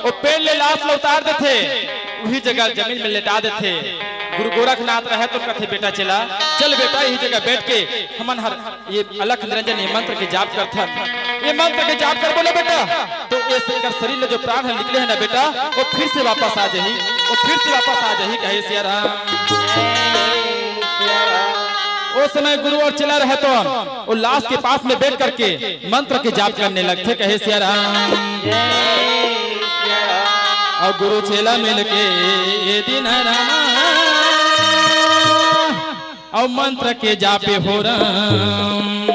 ओ पेड़ ले लाश ल उतार देथे, उही जगह जमीन में लेटा देथे। गुरु गोरखनाथ रहे तो कथे, "बेटा चेला, चल बेटा, इही जगह बैठ के हमन हर ये अलख निरंजन ये मंत्र के जाप करथन, ये मंत्र के जाप करबो ना बेटा, तो ये एकर शरीर ले जो प्राण ह निकले हे ना बेटा, वो फिर से वापस आ जाही, वो फिर से वापस आ जाही," कहे सिया राम। ओ समय गुरु अरचला रहे तो वो लाश के पास में बैठ करके मंत्र के जाप करने लगथे, कहे सिया राम। अउ गुरु चेला मिलके ये दीना रामा, अउ मंत्र के जापे हो राम,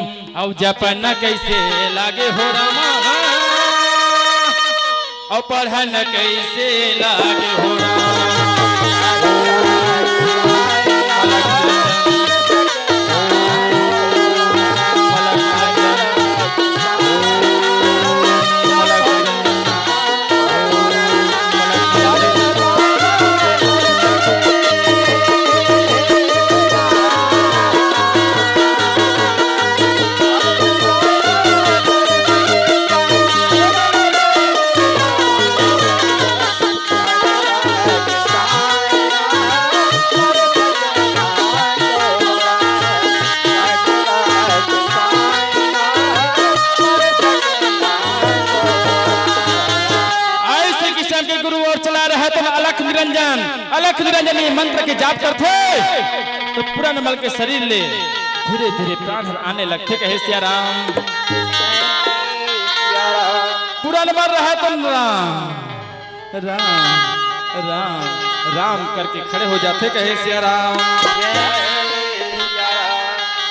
अउ जपन कैसे लागे हो रामा, अउ पढ़न कैसे लागे हो राम। ऐसे किसम के गुरु अरचला रहे तो अलख निरंजन, अलख निरंजन ये मंत्र के जाप करथे, तो पूरन मल के शरीर ले धीरे-धीरे प्राण हर आने लगथे, कहे सिया राम। पूरन मल रहे तो राम, राम, राम, राम करके खड़े हो जाथे, कहे सिया राम।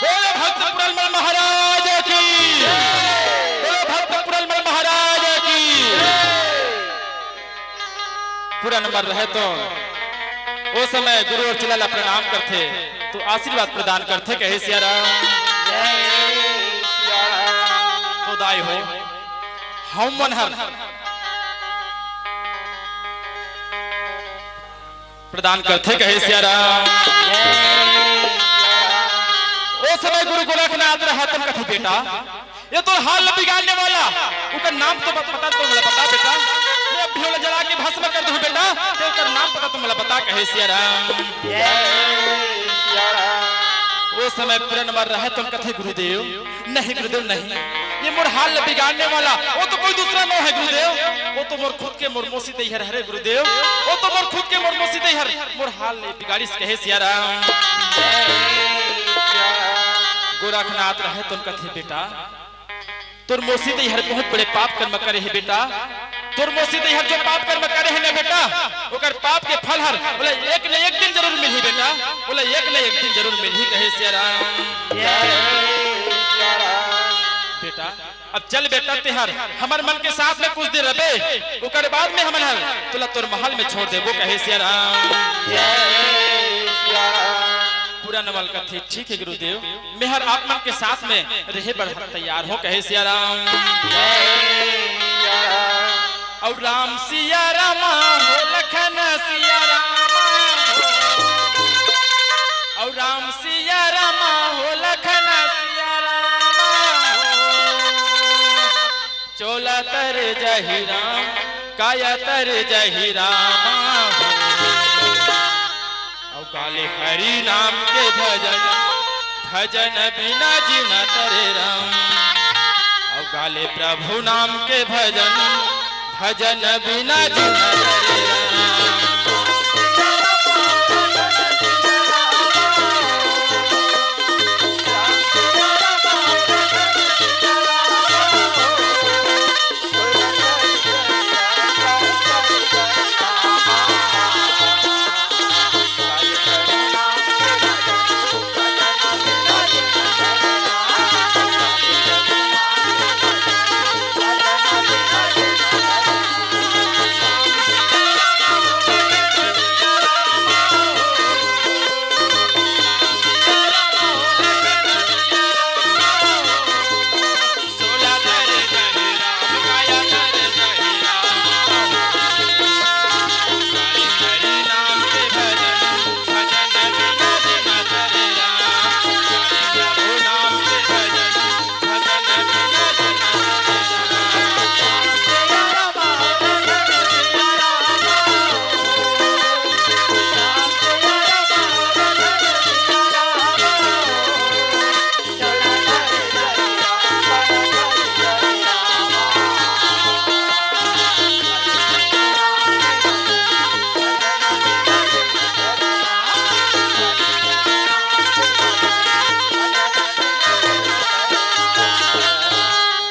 बोलो भक्त पूरन मल महाराज की, बोलो भक्त पूरन मल महाराज की। पूरन मल रहे तो ओ समय गुरु अरचला ला प्रणाम करथे, तो आशीर्वाद प्रदान करथे, कहे सिया राम। तो दाई हो, हम मन हर प्रदान करथे, कहे सिया राम। ओ समय गुरु गोरखनाथ रहे तन कथे, "बेटा, ये तो हाल बिगाड़ने वाला, ओकर नाम तो बत-, पता तो मोला बता बेटा, मैं अभी ओला जला के भस्म कर दूं बेटा, ते ओकर नाम पता तो मोला बता," कहे सिया राम। ओ समय पूरन मल रहे तन कथे, "गुरुदेव, नहीं गुरुदेव, नहीं, ये मोर हाल ल बिगाड़ने वाला, वो तो कोई दूसरा नो हे गुरुदेव, वो तो मोर खुद के मोर मौसी दई हर हरे गुरुदेव, वो तो मोर खुद के मोर मौसी दई हर मोर हाल ले बिगाड़िस," कहे सिया राम। गोरखनाथ रहे तन कथे, "बेटा, तोर मौसी दई हर बहुत बड़े पाप कर्म करे हे बेटा, तोर मौसी दई हर जो पाप कर्म करे हे ना बेटा, ओकर पाप के फल हर ओला एक न एक दिन जरूर मिलही बेटा, ओला एक न एक दिन जरूर मिलही, कहे सिया राम। बेटा, अब चल बेटा, तेहर हमर मन के साथ में कुछ दिन रबे, ओकर बाद में हमन हर तोला तोर महल में छोड़ देबो, कहे सिया राम। पूरन मल कथे, ठीक हे गुरुदेव, मेहर आप मन के साथ में रहे बर तैयार हों, कहे सिया राम। अउ राम सिया रामा हो, लखन सिया रामा हो। अउ राम सिया रामा हो, लखन सिया रामा हो। चोला तर जही राम, काया तर जही रामा हो। अउ गाले हरि नाम के भजन, भजन बिना जीव न तरे राम। अउ गाले प्रभु नाम के भजन, भजन बिना जीव न तरे राम।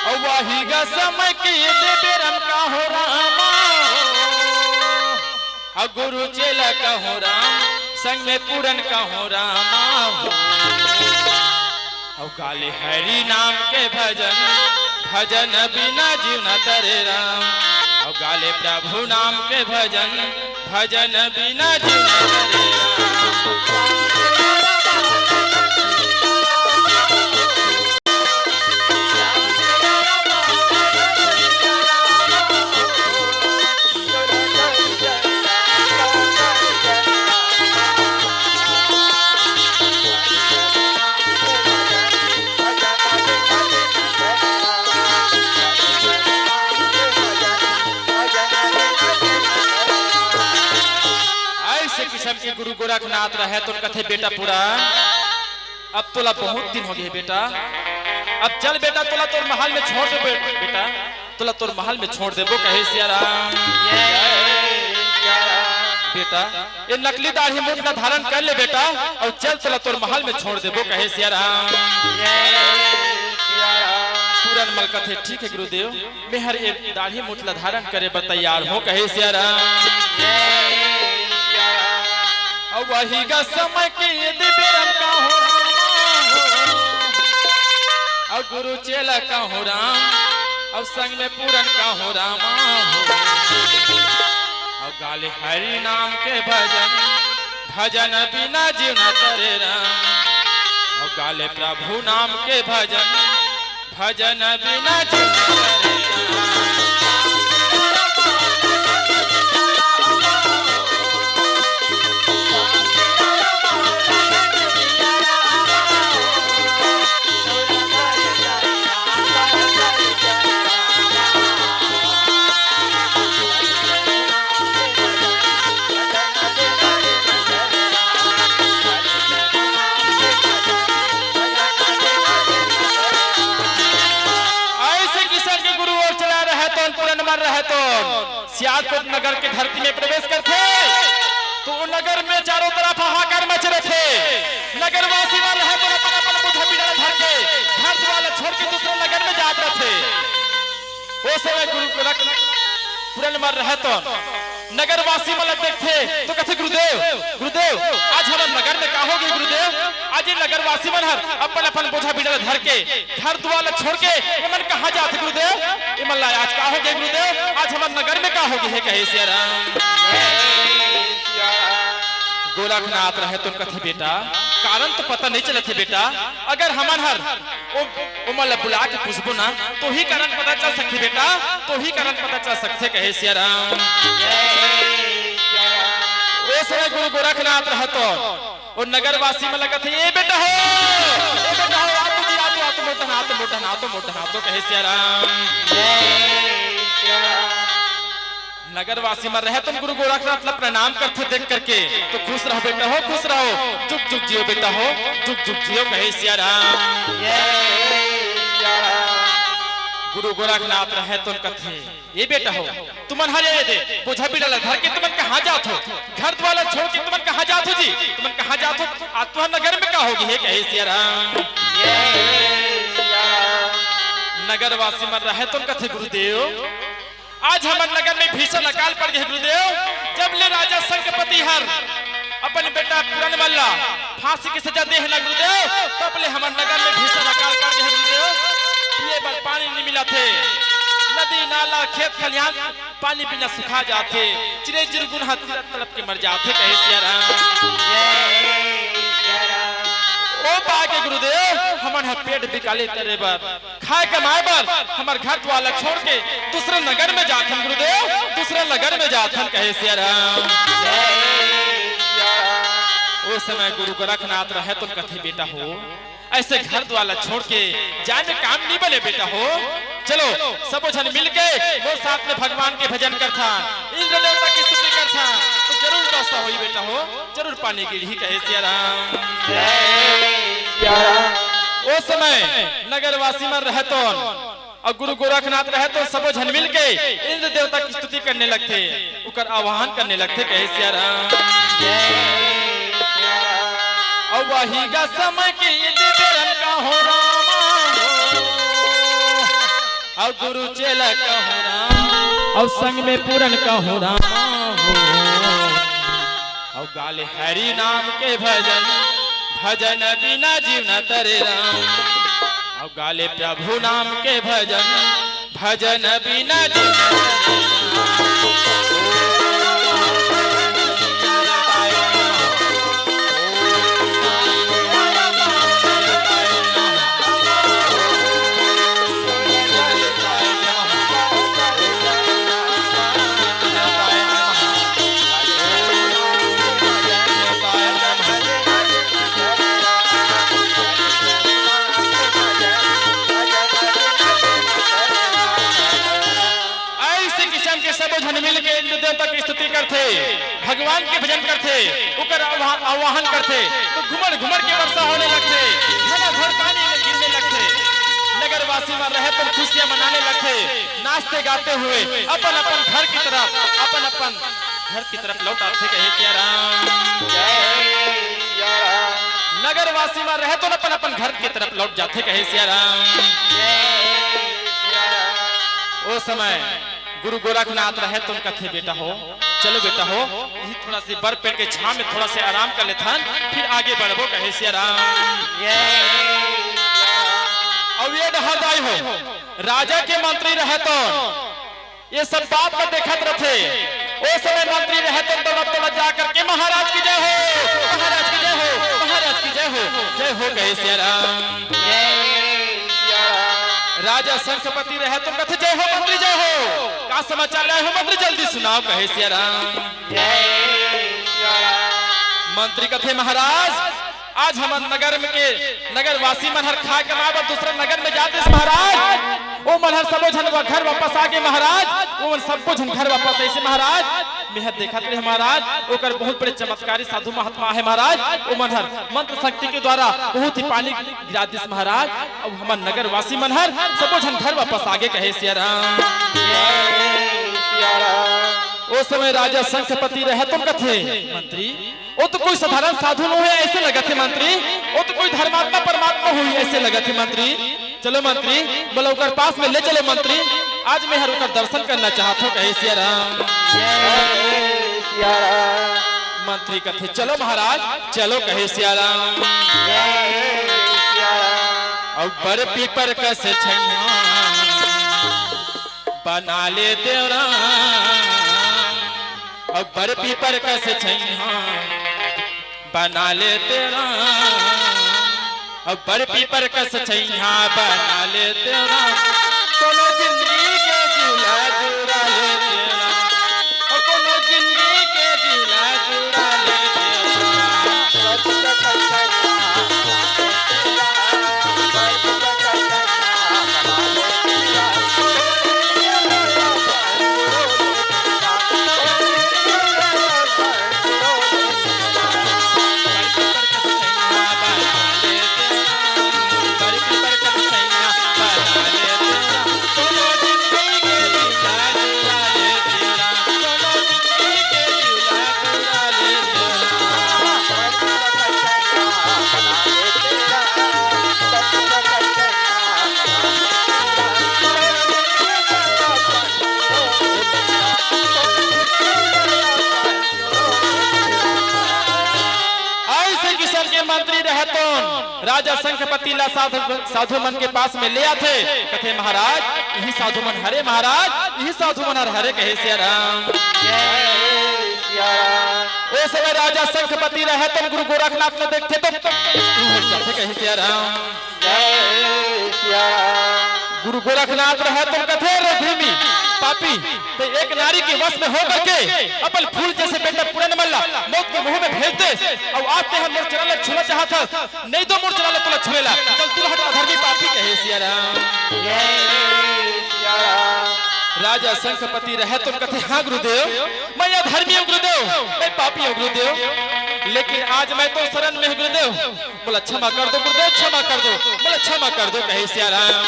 अउ वही ग समय के दे बेरम का हो रामा, अउ गुरु चेला का हो राम, संग में पूरन का हो रामा हो। अउ गाले हरि नाम के भजन, भजन बिना जीव न तरे राम। अउ गाले प्रभु नाम के भजन, भजन बिना जीव न तरे राम। अइसे किसम के गुरु गोरखनाथ रहे तो कथे, बेटा पूरा, अब तोला बहुत दिन हो गे बेटा, अब चल बेटा, तोला तोर महल में छोड़ दे बे-, बेटा, तोला तोर महल में छोड़ देबो, कहे सिया राम। बेटा, ये नकली दाढ़ी मूछ ला धारण कर ले बेटा, अउ चल, तोला तोर महल में छोड़ देबो, कहे सिया राम। पूरन मल कथे, ठीक हे गुरुदेव, मेहर ये दाढ़ी मूछ ला धारण करे बर तैयार हों, कहे सिया राम। अउ वही ग समय के यदि बेरम का हो रामा हो, अउ गुरु चेला का हो राम, अउ संग में पूरन का हो रामा हो। अउ गाले हरि नाम के भजन, भजन बिना जीव न तरे राम। अउ गाले प्रभु नाम के भजन, भजन बिना जीव न तरे राम। अइसे किसम के गुरु अउ चेला रहे तो, पूरन मल रहे तो सियालकोट नगर के धरती में प्रवेश करथे, तो ओ नगर में चारों तरफ हाहाकार मच रथे। नगरवासी मन रहे तो अपन अपन बोझा बीड़ा धर के, घर दुआर ला छोड़ के दूसरा नगर में जात रथे। ओ समय गुरु गोरख पुरन म रहत नगरवासी मन ल देखथे तो कथे, "गुरुदेव, गुरुदेव, आज हमर नगर में का हो गे गुरुदेव? आज ये नगरवासी मन हर अपन अपन बोझा बीड़ा ल धर के, घर दुआर ल छोड़ के ये मन कहाँ जाथे गुरुदेव? ये मन ला आज का हो गे गुरुदेव? आज हमर नगर में का हो गे हे?" कहे सिया राम। गोरखनाथ रहे तो कथे, "बेटा, कारण तो पता नहीं चलत हे बेटा। अगर हमन हर ओ, ओमन ला बुला के पूछबो ना, तो ही कारण पता चल सकथे बेटा, तो ही कारण पता चल सकथे," कहे सिया राम। ओ समय गुरु गोरखनाथ रहत ओ नगरवासी मन ला कथे, "ए बेटा हो, ए बेटा हो, आ तो जी, आ तो, आ तो मोर डहन, आ तो मोर डहन, आ तो मोर डहन, आ तो," कहे सिया राम। नगरवासी मन रहे तो गुरु गोरखनाथ ला प्रणाम करथे देख करके, तो खुश रहो बेटा हो, खुश रहो, जुग जुग जियो बेटा हो, जुग जुग जियो, कहे सिया राम। गुरु गोरखनाथ रहे तो कथे, "ए बेटा हो, तुमन हर ये दे बोझा बीड़ा ला धर के तुमन कहाँ जात हो? घर दुआर ला छोड़ के तुमन कहाँ जात हो जी? तुमन कहाँ जात हो? आज तुहर नगर में का हो गे हे?" कहे सिया राम। नगरवासी मन रहे तो कथे, "गुरुदेव, आज हमर नगर में भीषण अकाल पड़ गे गुरुदेव। जब ले राजा शंखपति हर अपन बेटा पुरनमल ला फांसी के सजा दे हे ना गुरुदेव, तब ले हमर नगर में भीषण अकाल पड़ गे गुरुदेव। पिए बर पानी नहीं मिलत हे, नदी नाला खेत खलिहान पानी बिना सुखा जाथे, चिरई चिरगुन ह तड़प तड़प के मर जाथे," कहे सिया राम। ओ पाके गुरुदेव, हमन ह पेट बिकाले करे बर, खाए कमाए बर हमर घर दुआर ला छोड़ के दूसरे नगर में जाथन गुरुदेव, दूसरे नगर में जाथन, कहे सिया राम। ओ समय गुरु गोरखनाथ रहे तो कथे, "बेटा हो, ऐसे घर दुआर ला छोड़ के जाए में काम नहीं बने बेटा हो। चलो सबो झन मिल के मोर साथ में भगवान के भजन करथा, इंद्र देवता के स्तुति करथा, तो जरूर वर्षा होही बेटा हो, जरूर पानी गिरही," कहे सिया राम। ओ समय नगरवासी मन रहे तो अउ गुरु गोरखनाथ रहे तो सबो झन मिल के इंद्र देवता के स्तुति करने लगथे, ओकर आवाहन करने लगथे, कहे सिया राम। अउ वही गा समय के इंद्र बेरन कहो रामा हो, अउ गुरु चेला कहो राम, अउ संग में पुरन कहो रामा हो। अउ गाले हरि नाम के भजन, भजन बिना जीव न तरे राम। अउ गाले प्रभु नाम के भजन, भजन बिना जीव न तरे राम। ऐसे किसम के सबो झन मिल के इंद्र देवता के स्तुति करथे, भगवान के भजन करथे, ओकर आवा-, आवाहन करथे, तो घुमड़ घुमड़ के वर्षा होने लगथे, घनाघोर पानी में गिरने लगथे। नगरवासी मन रहे तो खुशियां मनाने लगथे, नाचते गाते हुए अपन अपन घर की तरफ, अपन अपन घर की तरफ लौट आथे, कहे सिया राम। नगरवासी मन रहे तो अपन अपन घर की तरफ लौट जाथे, कहे सिया राम। ओ समय गुरु गोरखनाथ रहे तो कथे, "बेटा हो, चलो बेटा हो, यही थोड़ा सी बर पेड़ के छांव में थोड़ा से आराम कर लेथन, फिर आगे बढ़बो," कहे सिया राम। अउ ये डहर दाई हो, राजा के मंत्री रहे तो ये सब बात ला देखत रथे। ओ समय मंत्री रहे तो दौड़त दौड़त जा करके, "महाराज की जय हो, महाराज की जय हो, महाराज की जय हो, जय हो," कहे सिया राम। राजा शंखपति रहे तो कथे, "जय हो मंत्री, जय हो, का समाचार लाए हो मंत्री, जल्दी सुनाओ," कहे सिया राम। मंत्री कथे, "महाराज, आज हमर नगर में के नगरवासी मन हर खाए कमाए बर दूसरा नगर में जात रहिस महाराज, ओ मन हर सबो झन वा-, घर वापस आ गे महाराज, ओ मन सबो झन घर वापस आइस महाराज, मेहर देखत रहे महाराज, ओकर बहुत बड़े चमत्कारी साधु महात्मा हे महाराज, ओ मन हर मंत्र शक्ति के द्वारा बहुत ही पानी गिरा दिस महाराज, अब हमर नगरवासी मन हर सबो झन घर वापस आ गे," कहे सिया राम। ओ समय राजा शंखपति रहे तो कथे, "मंत्री, ओ तो कोई साधारण साधु नो हे, ऐसे लगत हे मंत्री, ओ तो कोई धर्मात्मा परमात्मा होही, ऐसे लगत हे मंत्री। चलो मंत्री, मोला ओकर पास में ले चलो मंत्री।" आज मैं हर ओकर दर्शन करना चाहत हों, कहे सिया राम। जय सिया राम। मंत्री कथे, "चलो महाराज, चलो," कहे सिया राम। जय सिया राम। अउ बर पीपर कस छैया बना ले देव राम, अउ बर पीपर कस छैया बना ले देव राम, अउ बर पीपर कस छैया बना ले देव राम। कोनो जिंदगी के जिला जुड़ा ले देव राम, अउ कोनो जिंदगी के जिला जुड़ा ले देव राम। अइसे किसम के मंत्री रहतोन, राजा शंखपति ला साधु, साधु मन के पास में ले आथे, कथे, "महाराज, इही साधु मन हरे महाराज, इही साधु मन हर हरे," कहे सिया राम। जय सिया राम। ओ समय राजा शंखपति रहतोन गुरु गोरखनाथ ला देखथे तो जाथे, कहे सिया राम। जय सिया राम। गुरु गोरखनाथ रहतोन कथे, "रे धर्मी पापी, ते एक नारी के वश में होकर के अपन फूल जैसे बेटा पुरनमल ला मौत के मुंह में भेज दे, अउ आज ते ह मोर चरण ला छूना चाहत हस, नहीं तो मोर चरण ला तोला छुएला, चल दूर हट अधर्मी पापी," कहे सिया राम। जय सिया राम। राजा शंखपति रहतोन कथे, "हाँ गुरुदेव, मैं अधर्मी हूँ गुरुदेव, मैं पापी हूँ गुरुदेव, लेकिन आज मैं तो शरण में हूँ गुरुदेव।" मोला क्षमा कर दो गुरुदेव, क्षमा कर दो, मोला क्षमा कर दो, कहे सिया राम।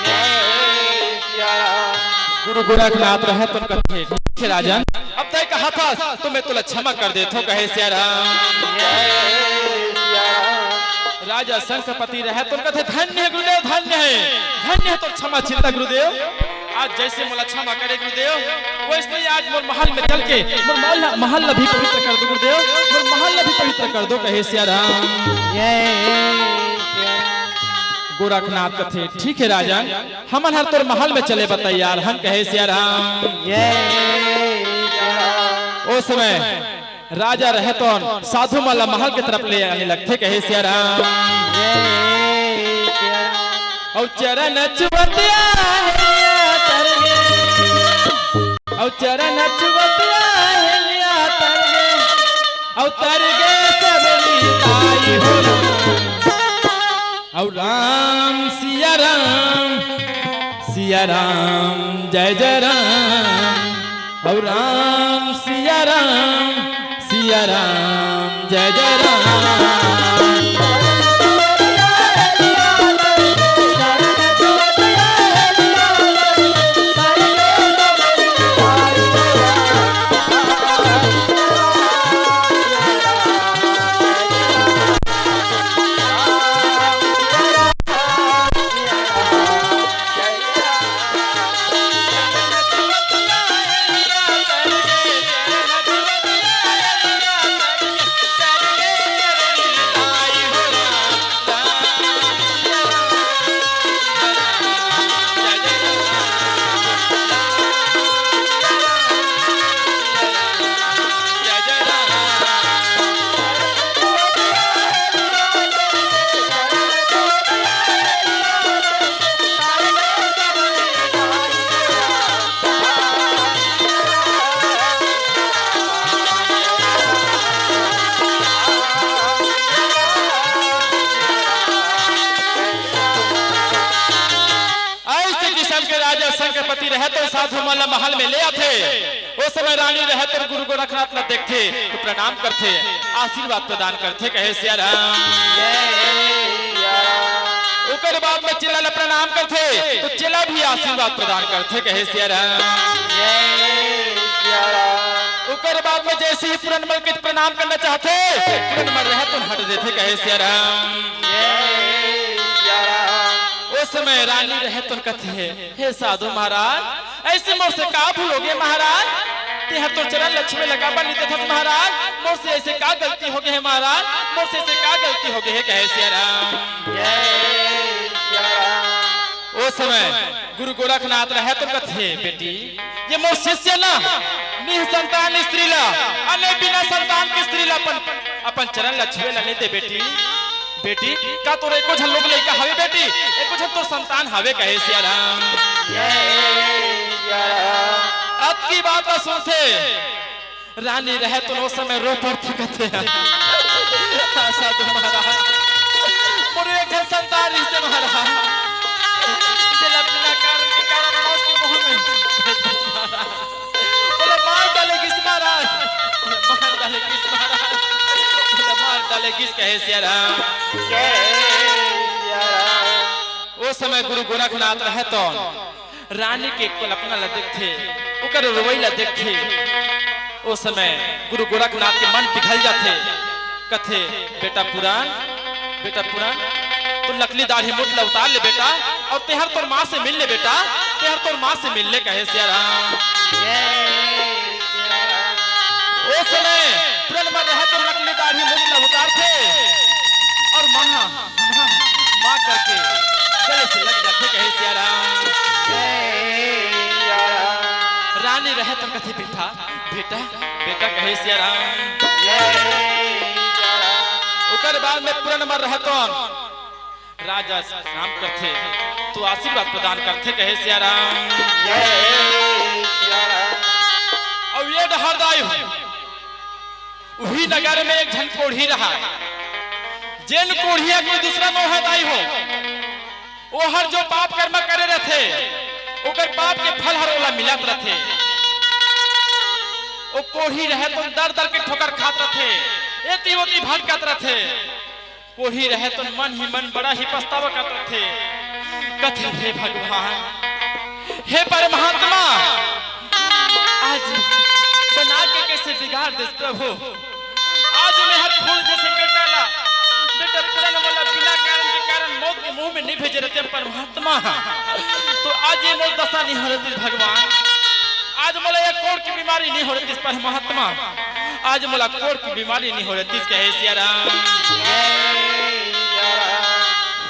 जय सिया राम। गुरु गोरखनाथ रहतोन कथे, "ठीक हे राजन, अब तय कहा था तो मैं तोला क्षमा कर देथों," कहे सिया राम। जय सिया राम। राजा शंखपति रहतोन कथे, "धन्य हे गुरुदेव, धन्य हे, धन्य हे तोर क्षमाशीलता गुरुदेव।" आज जैसे मोला क्षमा करे गुरुदेव, वैसे ही आज मोर महल में चल के मोर महल, महल ला भी पवित्र कर दो गुरुदेव, मोर महल ला भी पवित्र कर दो, कहे सिया राम। जय सिया राम। गोरखनाथ कथे, "ठीक हे राजन, हमन हर तोर महल में चले बर तैयार हन," कहे सिया राम। जय सिया राम। ओ समय राजा रहतोन साधु मन ला महल के तरफ ले आने लगथे, कहे सिया राम। जय सिया राम। अउ चरण छुवत आहे तर गे, अउ चरण छुवत आहे तर गे, अउ तर गे सब मिटाई हो। अउ राम सिया राम, सिया राम जय जय राम। अउ राम सिया राम, सिया राम जय जय राम। अइसे किसम के राजा शंखपति रहतोन साधु मन ला महल में ले आथे। ओ समय रानी रहतोन गुरु गोरखनाथ ला देखथे तो प्रणाम करथे, आशीर्वाद प्रदान करथे, कहे सिया राम। ओकर बाद में चेला ला प्रणाम करथे तो चेला भी आशीर्वाद प्रदान करथे, कहे सिया राम। ओकर बाद में जैसे ही पुरनमल के प्रणाम करना चाहथे, पुरनमल रहतोन हट देथे, कहे सिया राम। जय सिया राम। ओ ओ समय रानी रहे तोन कथे, "हे साधु महाराज, अइसे मोर से का भूल होगे महाराज? तेहर तोर चरण ल छुए ल काबर नइ देथस महाराज? मोर से अइसे का गलती होगे हे महाराज? मोर से अइसे का गलती होगे हे?" कहे सिया राम। ओ समय गुरु गोरखनाथ रहे तोन कथे, "बेटी, ये मोर शिष्य ना, निसंतान स्त्री ला, अने बिना संतान के स्त्री ला अपन, अपन चरण ला छुए ला नइ दे बेटी। बेटी, का तोर एको झन लोग लइका हवे बेटी? एको झन तोर संतान हवे?" कहे सिया राम। अतकी बात ला सुनथे, रानी रहे तोन ओ समय रो पड़थे कथे, "साधु महाराज, मोर एक झन संतान रहिसे महाराज, जेला बिना कारण के कारण मौत के मुंह में भेज दिस महाराज। ओला मार डाले गिस महाराज, ओला मार डाले गिस महाराज, ओला मार डाले गिस।" कहे सिया राम। ओ समय गुरु गोरखनाथ रहे तोन रानी के कल्पना ला देखथे, ओकर रोवई ला देखथे। ओ समय गुरु गोरखनाथ के मन पिघल जाथे। कथे, "बेटा पुरन, बेटा पुरन, तू नकली दाढ़ी मूछ ला उतार ले बेटा, अउ तेहर तोर माँ से मिल ले बेटा, तेहर तोर माँ से मिल ले," कहे सिया राम। ओ समय पुरन मन रहे तोन नकली दाढ़ी मूछ ला उतारथे अउ माँ, माँ, माँ करके गले से लग जाथे, कहे सिया राम। रानी रहे तोन कथे, "बेटा, बेटा, बेटा," कहे सिया राम। ओकर बाद में पुरन मन रहे तोन राजा प्रणाम करथे, तो आशीर्वाद प्रदान करथे, कहे सिया राम। अउ ये डहर दाई हो, उही नगर में एक झन कोढ़ी रहा, जेन कोढ़िया कोई दूसरा नोहे दाई हो, ओहर जो पाप कर्म करे रथे, ओकर पाप के फल हर ओला मिलत रथे। ओ कोढ़ी रहे तोन दर दर के ठोकर खात रथे, एती ओती भटकत रथे। कोढ़ी रहे तोन मन ही मन बड़ा ही पछतावा करत रथे। कथे, "हे भगवान, हे परमात्मा, आज बना के कइसे बिगाड़ देस प्रभु? आज मैं हर फूल जइसे बेटा ला, बेटा पुरन वाला बिना कारण के कारण मौत के मुंह में नइ भेजे रहतेंव परमात्मा, तो आज ये मोर दशा नइ हो रहतिस भगवान, आज मोला ये कोढ़ के बीमारी नइ हो रहतिस परमात्मा, आज मोला कोढ़ के बीमारी नइ हो रहतिस," कहे सिया राम।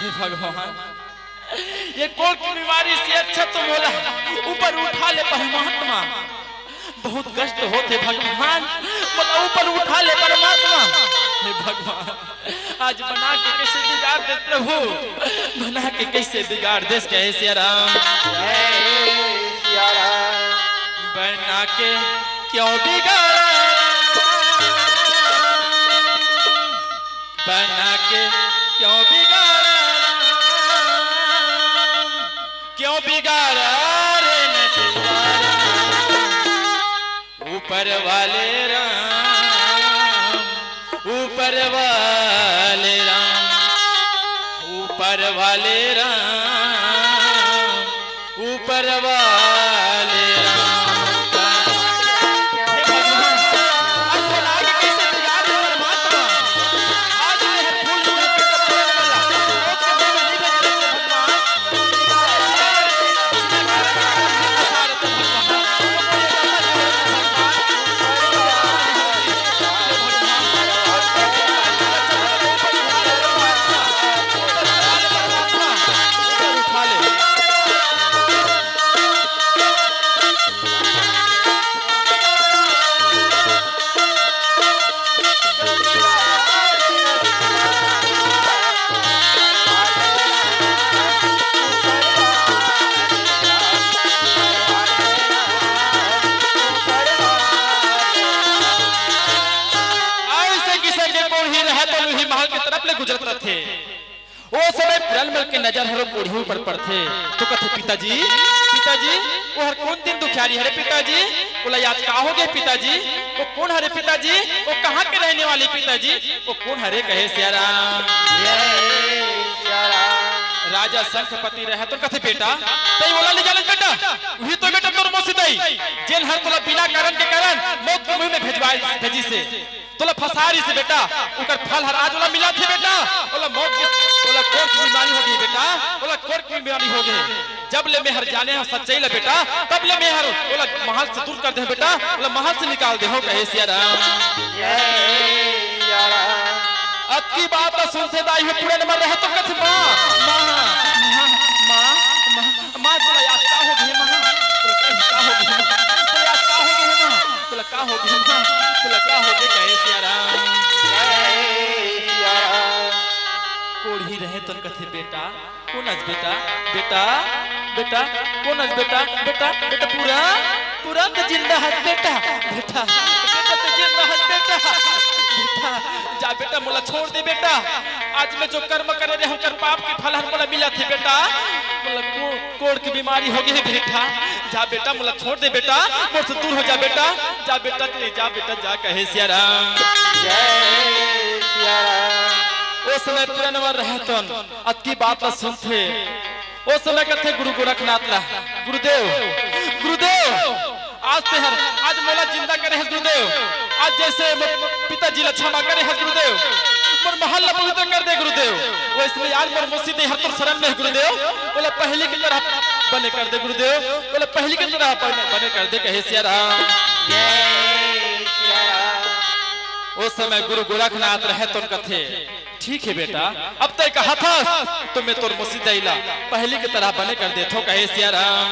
हे भगवान, ये कोढ़ के बीमारी से अच्छा तो मोला ऊपर उठा ले परमात्मा। बहुत कष्ट होथे भगवान, मोला ऊपर उठा ले परमात्मा। हे भगवान, आज बना के कइसे बिगाड़ देस प्रभु, बना के कइसे बिगाड़ देस, कहे सिया राम। बना के क्यों बिगाड़ा, बना के क्यों बिगाड़ा, क्यों बिगाड़ा रे नसीबा। ऊपर वाले राम, ऊपर वाले राम, ऊपर वाले राम, ऊपर वाले राम। हे भगवान, आज बोला के कइसे बिगाड़ दे परमात्मा। आज मेहर फूल फूल के कपड़े वाला, आज के दिन में नहीं बचे भगवान। अइसे किसम के कोढ़ी रहत, उही महल के तरफ ले गुजरत रथे। ओ समय पुरनमल के नजर हर ओ कोढ़ी ऊपर पड़थे, तो कथे, "पिताजी, पिताजी, ओ हर कोन दिन दुखियारी हरे पिताजी? ओला याद का होगे पिताजी? ओ कोन हरे पिताजी? ओ कहाँ के रहने वाले पिताजी? ओ कोन हरे?" कहे सिया राम। राजा शंखपति रहे तो कथे, "बेटा, तैं ओला नइ जानस बेटा, उही तो बेटा तोर मौसी दाई, जेन हर तोला बिना कारण के कारण मौत के मुंह में भेजवाए, भेजिस हे।" तोला फंसा रिहिस बेटा, ओकर फल हर आज ओला मिलत हे बेटा। ओला मौत के, ओला कोढ़ के बीमारी हो गे बेटा, ओला कोढ़ के बीमारी हो गे। जब ले मैं हर जाने हंव सच्चाई ला बेटा, तब ले मैं हर ओला महल से दूर कर देहूं बेटा, ओला महल से निकाल देहूं, कहे सिया राम। जय सिया राम। अतकी बात ला सुनथे दाई हो पूरा नमर रहे तो कथे, "माँ, माँ, माँ, माँ, माँ, तोला याद का हो गे माँ? तोला का हो गे माँ? तोला याद का हो गे माँ? तोला का हो गे माँ? तोला का हो गे?" कहे सिया राम। जय सिया राम। कोढ़ी रहे तो कथे, "बेटा, कोन अस बेटा? बेटा, बेटा, कोन अस बेटा? बेटा, बेटा, पूरा, पूरा त जिंदा हस बेटा, बेटा, बेटा त जिंदा हस बेटा, बेटा, जा बेटा, मोला छोड़ दे बेटा, आज मैं जो कर्म करे रहे हंव, ओकर पाप के फल हर मोला मिलत हे बेटा, मोला को-, कोढ़ के बीमारी हो गे हे बेटा, जा बेटा, मोला छोड़ दे बेटा, मोर से दूर हो जा बेटा, जा बेटा, ते जा बेटा, जा," कहे सिया राम। जय सिया राम। ओ समय पूरा नमर रहे तो अतकी बात ला सुनथे। ओ समय कथे गुरु गोरखनाथ ला, "गुरुदेव, गुरुदेव, आज ते हर, आज मोला जिंदा करे हस गुरुदेव, आज जैसे मोर पिताजी ला क्षमा करे हस गुरुदेव, मोर महल ला पवित्र कर दे गुरुदेव, वैसने आज मोर मौसी देही हर तोर शरण में हे गुरुदेव, ओला पहली की तरह बने कर दे गुरुदेव, ओला पहली की तरह बने, बने कर दे," कहे सिया राम। जय सिया राम। ओ समय गुरु गोरखनाथ रहे तो कथे, "ठीक हे बेटा, अब तैं कहत हस तो मैं तोर मौसी दाई ला पहली के तरह बने कर देथों," कहे सिया राम।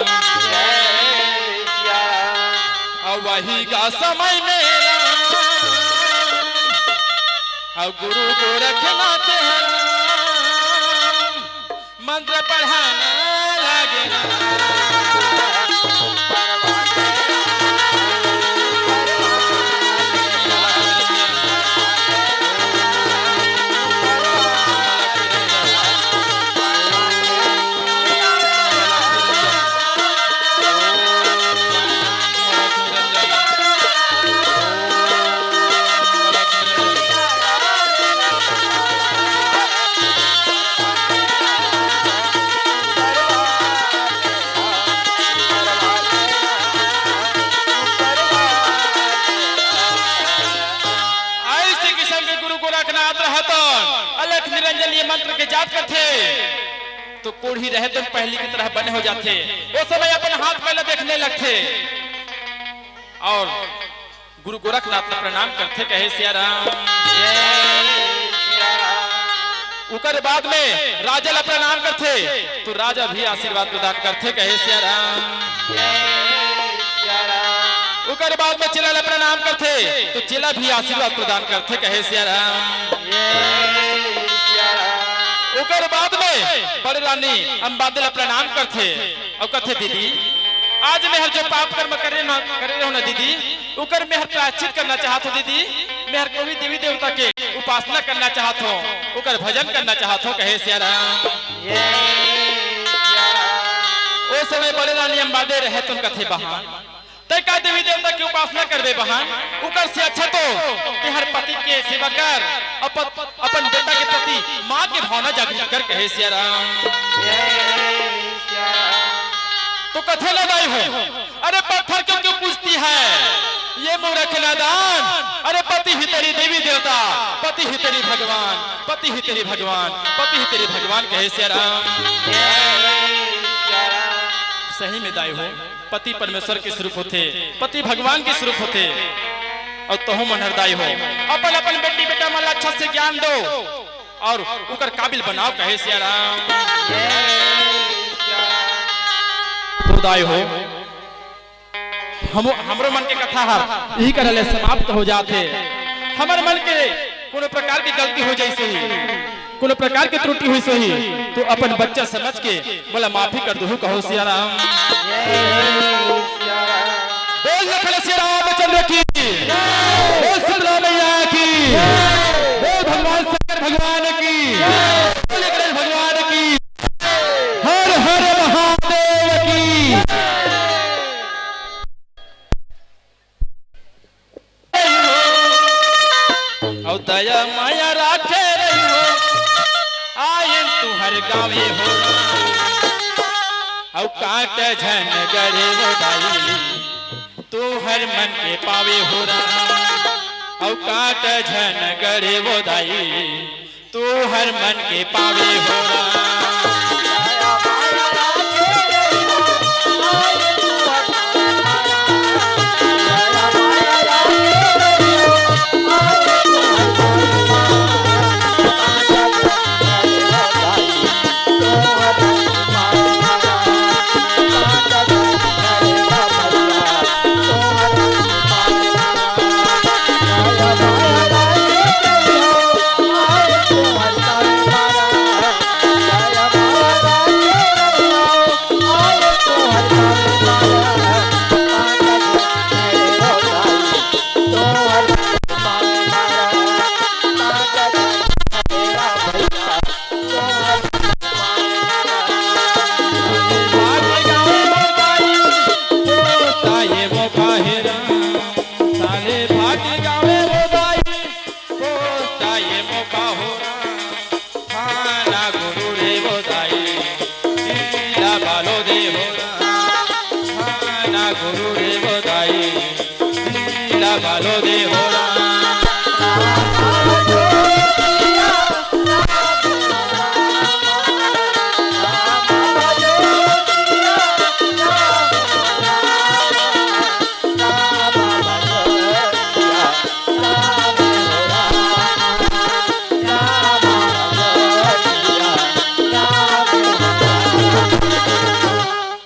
अउ वही का समय में राम, अउ गुरु गोरखनाथ हर मंत्र पढ़ाना लागे। ऐसे किसम के गुरु गोरखनाथ रहतन, अलख निरंजन ये मंत्र के जाप करथे, तो कोढ़ी रहतन पहली की तरह बने हो जाथे। ओ समय अपन हाथ पैर ला देखने लगथे अउ गुरु गोरखनाथ ला प्रणाम करथे, कहे सिया राम। जय सिया राम। उकर बाद में राजा ला प्रणाम करथे, तो राजा भी आशीर्वाद प्रदान करथे, कहे सिया राम। जय सिया राम। उकर बाद में चेला ला प्रणाम करथे, तो चेला भी आशीर्वाद प्रदान करथे, कहे सिया राम। जय सिया राम। उकर बाद में बड़े रानी अम्बादे ला प्रणाम करथे अउ कथे, "दीदी, आज मैं हर जो पाप कर्म करे ना, करे रहों ना दीदी, उकर मैं हर प्रायश्चित करना चाहत हों दीदी, मैं हर कोई देवी देवता के उपासना करना चाहत हों, उकर भजन करना चाहत हों," कहे सिया राम। जय सिया राम। ओ समय बड़े रानी अम्बादे रहतन कथे, "बहन, तैं का देवी देवता के उपासना करबे बहन? उकर से अच्छा तो तें हर पति के सेवा कर, अपन, अपन बेटा के प्रति माँ के भावना जागृत कर," कहे सिया राम। जय सिया राम। तो कथे न दाई हो, अरे पत्थर क्यों, क्यों पूजती है ये मूर्ख नादान? अरे पति ही तेरी देवी देवता, पति ही तेरी भगवान, पति ही तेरी भगवान, पति ही तेरी भगवान, कहे सिया राम। सही में दाई हो, पति परमेश्वर के स्वरूप होथे, पति भगवान के स्वरूप होथे। अउ तहूं मन हर दाई हो, अपन अपन बेटी बेटा मन ला अच्छा से ज्ञान दो अउ उकर काबिल बनाओ, कहे सिया राम। तो दाई हो, हम, हमरो मन के कथा हर इही करा ले समाप्त हो जाथे। हमर मन के कोनो प्रकार के गलती हो जाइस होही, कोनो प्रकार के त्रुटि होइस होही, तो अपन बच्चा समझ के मोला माफी कर दुहू, कहो सिया राम। बोल लखन सिया रामचंद्र की, बोल शीतला मैया की, बोल भगवान शंकर भगवान की, बोल गणेश भगवान की। हर हर महादेव की। अउ दया माया राखे रही हो, आयन तुहर गावे हो, अउ काट झन गढ़े हो दाई, तुहर मन के पावे हो राम। अउ काट झन गड़े वो दाई, तू हर मन के पावे हो राम।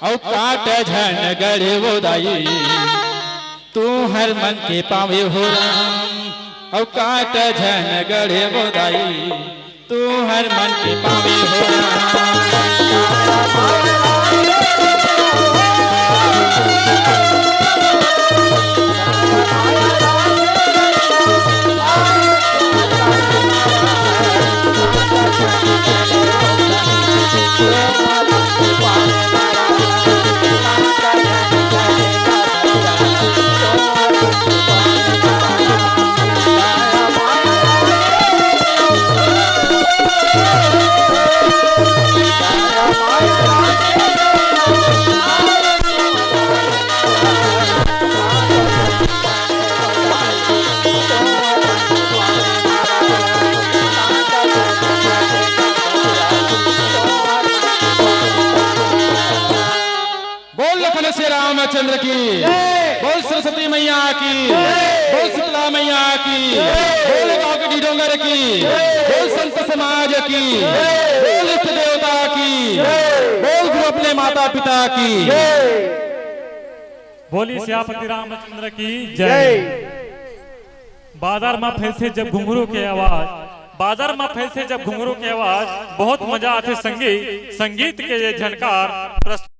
अउ काट झन गड़े वो दाई, तू हर मन के पावे हो राम। अउ काट झन गड़े वो दाई, तू हर मन के पावे हो राम। बोल लखन से रामचंद्र की, बोल सरस्वती मैया की, बोल शीतला मैया की, बोल गाँव के डीडोंगर की, बोल संत समाज की, बोल इष्ट देवता की, बोल गुरु अपने माता पिता की। बोली सियापति रामचंद्र की जय। बाजार में फैलथे जब घुंघरू के आवाज, बाजार में फैलथे जब घुंघरू के आवाज, बहुत मजा आथे संगी, संगीत के ये झनकार प्रस्तुत